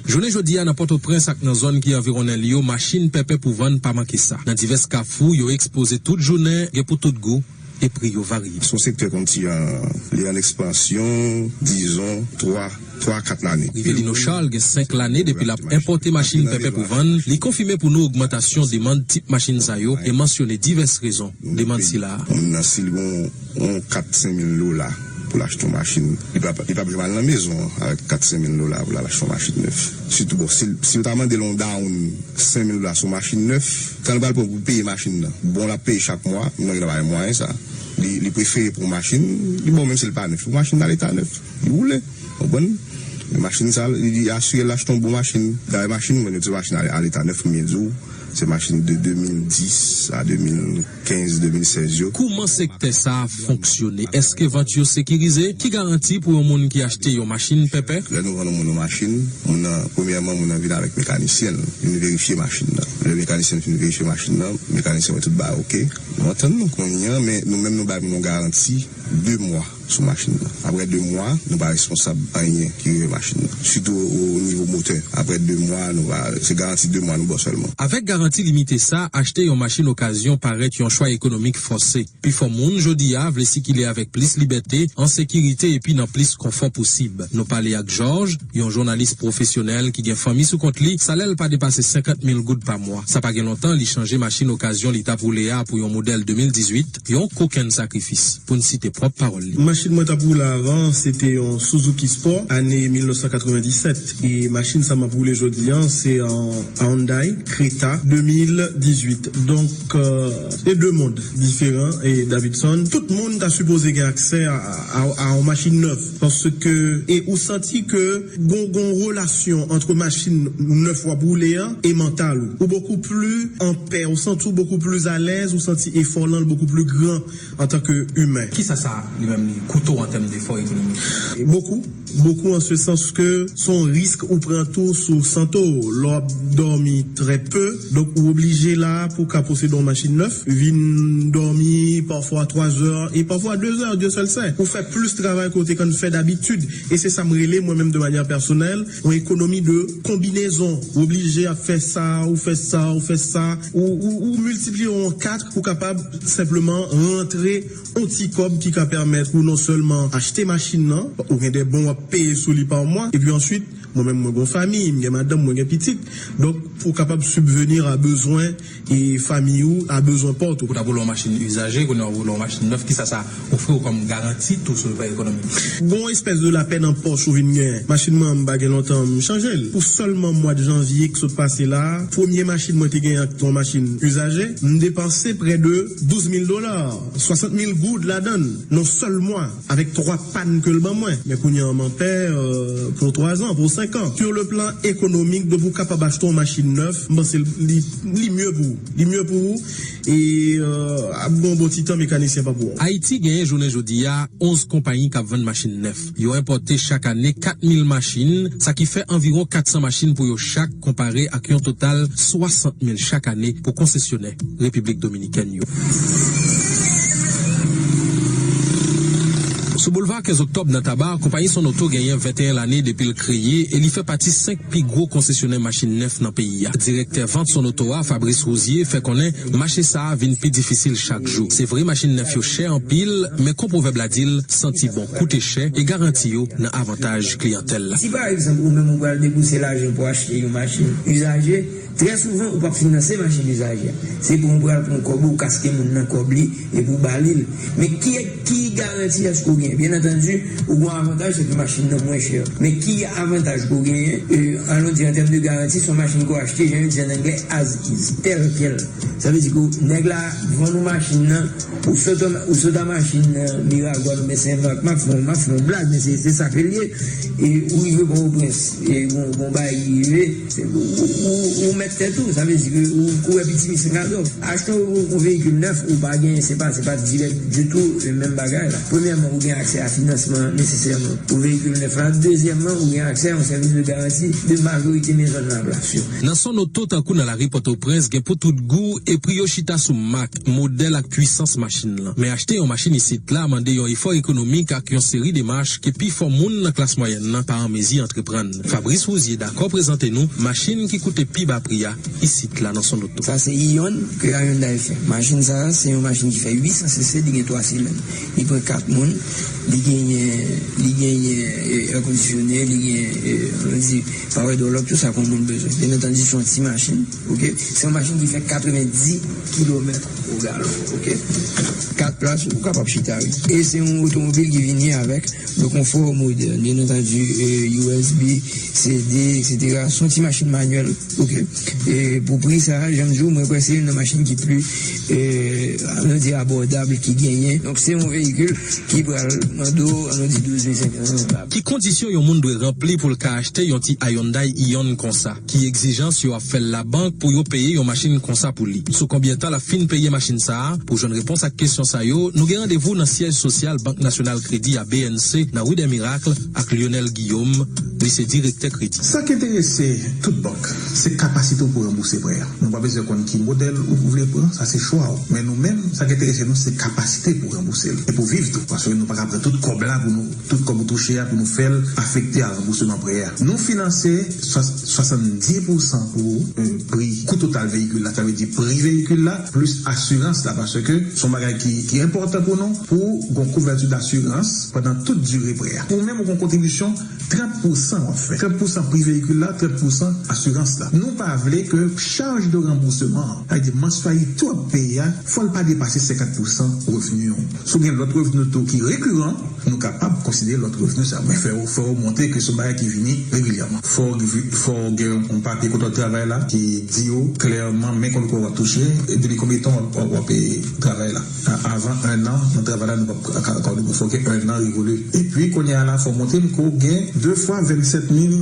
Jounen jodi a, nan Pòtoprens ak nan zòn ki anviwonnen li yo, machin pèpè pou vann pa manke sa. Nan divès kafou, yo ekspoze tout jounen, gen pou tout gou, e pri yo varye. Se yon sektè konn di, euh, li an ekspansyon, dizon, twa, twa, kat lane. Rivelino Charles gen senk lane depi l ap enpòte machin pèpè pou vann. Li konfime pou nou ogmantasyon demann tip machin sa yo e mansyone divès rezon demann sila a. Moun nan, si l gen yon kat, senk mil dola pou l achte yon machin, li p ap, li p ap janm al nan mezon an avèk kat, senk mil dola pou l al achte yon machin nèf. Sitou, bon, si, si yo ta mande l yon down senk mil dola sou machin nèf, tan l pral pran pou peye machin nan, bon, l ap peye chak mwa, moun nan gentan pa gen mwayen sa. Li, li prefere pran yon machin, li bon, menm si l pa nèf, yon machin nan leta nèf, li woule, konprann? Men machin sa, li, li asire l achte yon bon machin. Dayè, machin, mwen, se machin a, a leta nèf, mwen di w, se machin de de mil dis a de mil kenz, de mil sèz yo. Kouman sektè sa a fonksyone? Èske vant yo sekirize? Ki garanti pou yon moun ki achte yon machin pèpè? Lè nou vann yon moun yon machin, moun nan, premyèman, moun nan vin avèk mekanisyen l, vin verifye machin nan. Lè mekanisyen fin verifye machin nan, mekanisyen wè tout bagay oke. Nou antann nou kounye a, men nou menm nou bay moun yon garanti de mwa sou machin nan. Apre de mwa, nou pa responsab anyen ki rive machin nan. Sitou o nivo motè. Apre de mwa, nou pa, se garanti de mwa nou ba w sèlman. Avèk garanti limite sa, achte yon machin okazyon parèt yon chwa ekonomik fòse. Pifò moun jodi a vle sikile avèk plis libète, an sekirite epi nan plis konfò posib. Nou pale ak Georges, yon jounalis pwofesyonèl ki gen fanmi sou kont li, salè l pa depase senkant mil goud pa mwa. Sa pa gen lontan, li chanje machin okazyon li t ap woule a pou yon modèl de mil dizuit, yon kokenn sakrifis, pou n site pwòp pawòl li. Machin mwen t ap woule avan, se te yon Suzuki Sport, ane mil nèf san katrevenndisèt. E machin sa m ap woule jodi a, se yon Hyundai Creta de mil dizuit. Donk, euh, se de mond diferan. E Davidson, tout moun ta sipoze gen aksè a, a, a yon machin nèf. Paske, e ou santi ke gon, gon relasyon ant machin nèf w ap woule a e mantal ou. Ou bokou pli an pè, ou santi w bokou pli alèz, ou santi efò w lan bokou pli gran antanke imen. Kisa sa li menm li koute w an tèm de efò ekonomik? Bokou, bokou an se sans ke se yon risk ou pran tou sou sante w. Lè w ap dòmi trè pe, donk ou oblije la pou w ka posede yon machin nèf, vin dòmi pafwa twa zè e pafwa de zè, Dye sèl sen. Ou fè plis travay ke w te konn fè dabitid. E se sa m rele, mwen menm, de manyè pèsonèl, yon ekonomi de konbinezon. Ou oblije ap fè sa, ou fè sa, ou fè sa, ou, ou, ou miltipliye yon kat pou kapab senpleman rantre yon ti kòb ki ka pèmèt ou non sèlman achte machin nan, ou gen de bon w ap peye sou li pa mwa, epi answit, mwen menm, mwen gen yon fanmi, m gen madanm, mwen gen pitit. Donk, pou w kapab sibveni a bezwen e fanmi ou, a bezwen pa w tou. Ou ta vle yon machin izaje, kounye a w vle yon machin nèf, kisa sa ofri w kòm garanti tou sou le plan ekonomik? Gon espès de lapèn an pòch ou vin gen. Machin mwen an, m pa gen lontan m chanje l. Pou sèlman mwa de janvye ki sot pase la, premye machin mwen te gen an, ki te yon machin izaje, m depanse prè de douz mil dola, swasant mil goud ladan l, nan sèl mwa, avèk twa pàn ke l ban mwen. Men kounye a, m an pè, euh, pou twa zan, pou senk an. Sur le plan économique, depi w kapab achte yon machin nèf, m panse li, li mye pou ou. Li mye pou ou. E, euh, ap gen yon bon ti tan, mekanisyen pa pou ou. Ayiti genyen jounen jodi a onz konpayi k ap vann machin nèf. Yo enpòte chak ane kat mil machin, sa ki fè anviwon kat san machin pou yo chak, konpare ak yon total swasant mil chak ane pou konsesyonè Repiblik Dominikèn yo. Sou boulva kenz Oktòb nan Taba, konpayi Sonoto genyen venteyen lane depi l kreye e li fè pati senk pi gwo konsesyonè machin nèf nan peyi a. Direktè vant Sonoto a, Fabrice Rouzier, fè konnen mache sa a vin pi difisil chak jou. Se vre, machin nèf yo chè anpil, men kon pwovèb la di l, santi bon koute chè e garanti yo nan avantaj kliyantèl la. Si pa egzanp, ou menm ou pral debouse lajan pou achte yon machin izaje, trè souvan, ou p ap finanse machin izaje a. Se pou ou pral pran kòb ou, ou kaske moun nan kòb li, epi ou ba li l. Men ki, ki garanti èske ou gen? Byen antandi, ou gen yon avantaj, se ke machin nan mwen chè. Men ki avantaj ke w genyen? E, alon di, an tèm de garanti, se yon machin ke w achte, jan yo di an anglè, as is, tel quel. Sa vle di ke nèg la vann ou machin nan, ou sot, ou sot a machin nan, Miragwàn oubyen Senmak, m ap fè, m ap fè yon blag, men se, se sa ke l ye. E ou rive Pòtoprens, e gon, gon bagay ki rive, se, ou, ou, ou, ou mèt tèt ou, sa vle di ke ou, ou wè pitimi se kado. Achte yon, yon veyikil nèf, ou pa gen, se pa, se pa dirèk ditou, e menm bagay la. Premyèman, ou gen aksè a finansman nesesèman pou veyikil nèf la. Dezyèmman, ou gen aksè a yon sèvis de garanti de majorite mezon nan plas yo. Nan Sonoto, tankou nan lari Pòtoprens, gen pou tout gou e pri yo chita sou mak, modèl ak pwisans machin lan. Men achte yon machin isit la mande yon efò ekonomik ak yon seri demach ke pifò moun nan klas mwayèn nan pa an mezi antreprann. Fabrice Rouzier dakò prezante nou machin ki koute pi ba pri a isit la nan Sonoto. Sa se Ion ke Hyundai fè. Machin sa a, se yon machin ki fè uit san C C, li gen twa silenn. Li pran kat moun. Li genyen, li genyen eh, air conditionné, li gen, eh, ann di, power door lock, tout sa ke yon moun bezwen. Byen antandi, se yon ti machin, oke? Se yon machin ki fè katrevendis kilomèt o galon, oke? Kat plas, ou kapab chita, wi. E se yon otomobil ki vini avèk le confort moderne, byen antandi, eh, U S B, C D, et cetera. Se yon ti machin manyèl, oke? E pou pri sa, jan m di w, mwen kwè se youn nan machin ki pli, eh, ann di, abòdab ki genyen. Donk, se yon veyikil ki pral mande w, ann di, douz mil senk san dola. Ki kondisyon yon moun dwe ranpli pou l ka achte yon ti Hyundai Ion konsa? Ki egzijans yo ap fè l labank pou yo peye yon machin konsa pou li? Sou konbyen tan l ap fin peye machin sa a? Pou jwenn repons ak kesyon sa yo, nou gen randevou nan syèj sosyal Bank Nasyonal Kredi a, B N C, nan Ri dè Mirak, ak Lionel Guillaume, li se direktè kredi. Sa k enterese tout bank, se kapasite w pou ranbouse prè a. Nou pa bezwen konn ki modèl ou vle pran, sa se chwa w. Men nou menm, sa k enterese nou, se kapasite pou ranbouse l e pou viv tou, paske nou pa ka pran tout kòb la pou nou, tout kòb ou touche a pou nou fè l afekte a ranbousman prè a. Nou finanse swa-, swasanndis pousan pou, eh, pri, kou total veyikil la, sa vle di pri veyikil la, plis asirans la, paske se yon bagay ki, ki enpòtan pou nou, pou gon kouvèti dasirans pandan tout dire prè a. Ou menm ou gon kontribisyon trant pousan w ap fè. Trant pousan pri veyikil la, trant pousan asirans la. Nou pa vle ke chaj de ranbousman, sa vle di mansyalite w ap peye a, fò l pa depase senkant pousan revni w. Si w gen lòt revni tou ki rekiran, nou kapab konsidere lòt revni sa. Men fò, fò w montre ke se yon bagay ki vini regilyèman. Fò w vi-, fò w gen yon papye kote w ap travay la ki di w klèman men konbyen w ap touche, e depi konbyen tan w ap, w ap, w ap, eh, travay la. A-, avan ennan nan travay la, nou p ap ka, ka, ka, fò w gen ennan revole. Epi, kounye a la, fò w montre m ke w gen de fwa vennsèt mil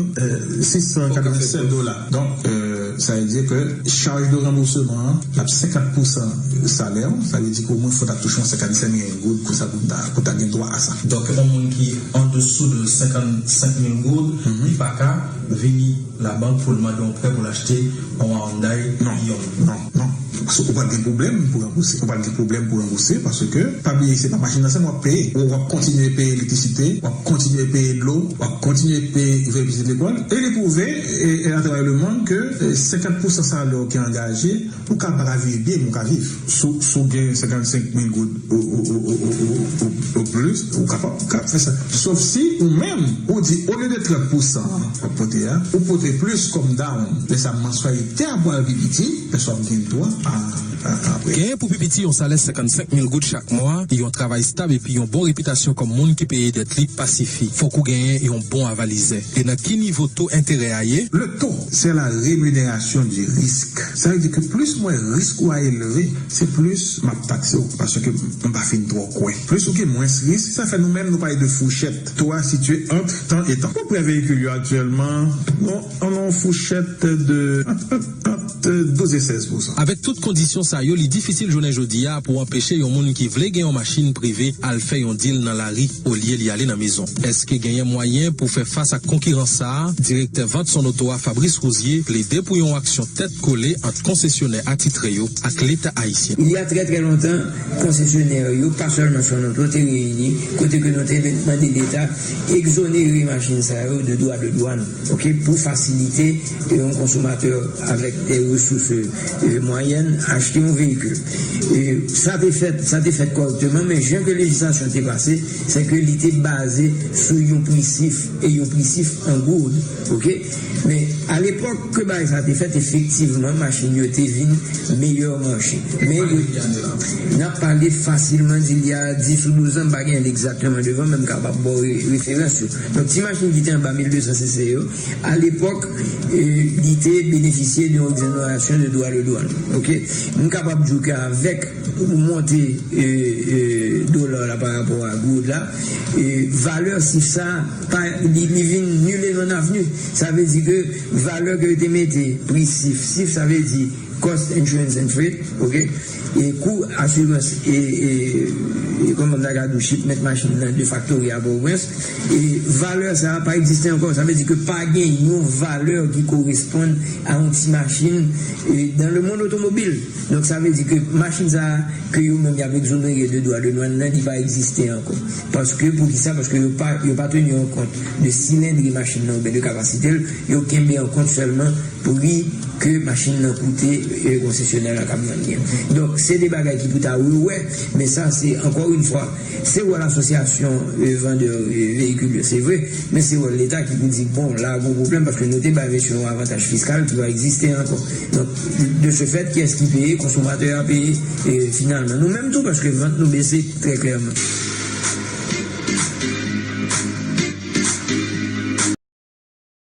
sis san katrevennsèt dola. Donk, eh, sa vle di ke chaj de ranbousman an, l ap senkant pousan salè w, sa vle di ke omwen fò w ta touche yon senkannsenk mil goud konsa pou w ta, pou w ta gen dwa a sa. Donk, yon moun ki andesou de senkannsenk mil goud, li pa ka vini labank pou l mande yon prè pou l achte yon Hyundai Ion. Non, non, non. Paske ou pral gen pwoblèm pou ranbouse. Ou pral gen pwoblèm pou ranbouse paske, pa bliye, se pa machin nan sèlman w ap peye. Ou, w ap kontinye peye elektrisite, w ap kontinye peye dlo, w ap kontinye peye voye pitit lekòl. E li pwouve, e, e atravè lemonn, ke, e, senkant pousan salè w ki angaje, ou ka pa ka viv byen, men ou ka viv. Si w, si w gen senkannsenk mil goud ou, ou, ou plis, ou kapab, ou kapab fè sa. Sòf si ou menm, ou di, olye de trant pousan w ap pote a, ou pote plis kòm down. Lè sa, mansyalite a pral pi piti, men w ap gen dwa a, a, apre. Genyen pou pi piti yon salè senkannsenk mil goud chak mwa, yon travay stab epi yon bon repitasyon kòm moun ki peye dèt li pa sifi. Fòk ou genyen yon bon avalizè. E nan ki nivo to enterè a ye? Le taux, c'est la rémunération du risque. Sa vle di ke plis mwen risk ou a elve, se plis m ap takse w, paske m pa fin twò kwè. Plis ou gen mwens risk, sa fè nou menm nou pale de fouchèt. To a sitiye ant tan e tan. Pou prè veyikil yo aktyèlman, nou, nou nan yon fouchèt de ant, ant, ant douz e sèz pousan. Avèk tout kondisyon sa yo, li difisil jounen jodi a pou anpeche yon moun ki vle gen yon machin prive al fè yon deal nan lari olye li ale nan mezon. Èske genyen mwayen pou fè fas ak konkirans sa a? Direktè vant Sonoto a, Fabrice Rouzier, plede pou yon aksyon tèt kole ant konsesyonè atitre yo ak Leta ayisyen. Il y a très, très longtemps, konsesyonè yo, pa sèlman Sonoto, te reyini, kote ke nou te mande Leta egzonere machin sa yo de dwa de dwàn, oke, pou fasilite, e, yon konsomatè avèk de resous, e, mwayèn achte yon veyikil. E, sa te fèt, sa te fèt kòrèkteman, men jan ke lejislasyon te pase, se ke li te baze sou yon pri sif, e yon pri sif an goud, oke? Men, alepòk ke bagay sa te fèt, efektivman, machin yo te vin meyè mache. Men, yo, n ap pale fasilman di, il y a dis ou douz an, m pa gen l egzakteman devan, men m kapab ba w re-, referans yo. Donk, ti machin ki te anba mil de san C C yo, alepòk, e, li te benefisye de yon egzonerasyon de dwa de dwàn. Oke? M kapab di w ke avèk ou monte, e, e, dola la pa rapò a goud la, e, valè sif sa, pa, li, li vin nul et non avenu. Sa vle di ke valè ke yo te mete, pri sif, sif sa vle di cost, insurance and freight, oke? E kou asirans e, e, e kòman m ta ka di w, shipment machin nan, de factory a Pòtoprens, e valè sa a pa egziste ankò. Sa vle di ke pa gen yon valè ki koresponn a yon ti machin, e, dans le monde automobile. Donk, sa vle di ke machin sa a, ke yo menm y ap egzonere de dwa de dwàn nan, li pa egziste ankò. Paske, poukisa? Paske yo pa, yo pa teni an kont de silendri machin nan oubyen de kapasite l, yo kenbe an kont sèlman pri ke machin nan koute, e, konsesyonè la k ap vann li an. Donk, se de bagay ki pou ta rewè, men sa, se, ankò yon fwa, se wòl asosyasyon, e, vandè, e, veyikil yo, se vre, men se wòl Leta ki pou di, bon, la, gon pwoblèm, paske nou te bay mesye yon avantaj fiskal ki pa egziste ankò. Donk, de ce fait, kiyès ki peye? Konsomatè a peye, e, finalman. Nou menm tou, paske vant nou bese, trè klèman.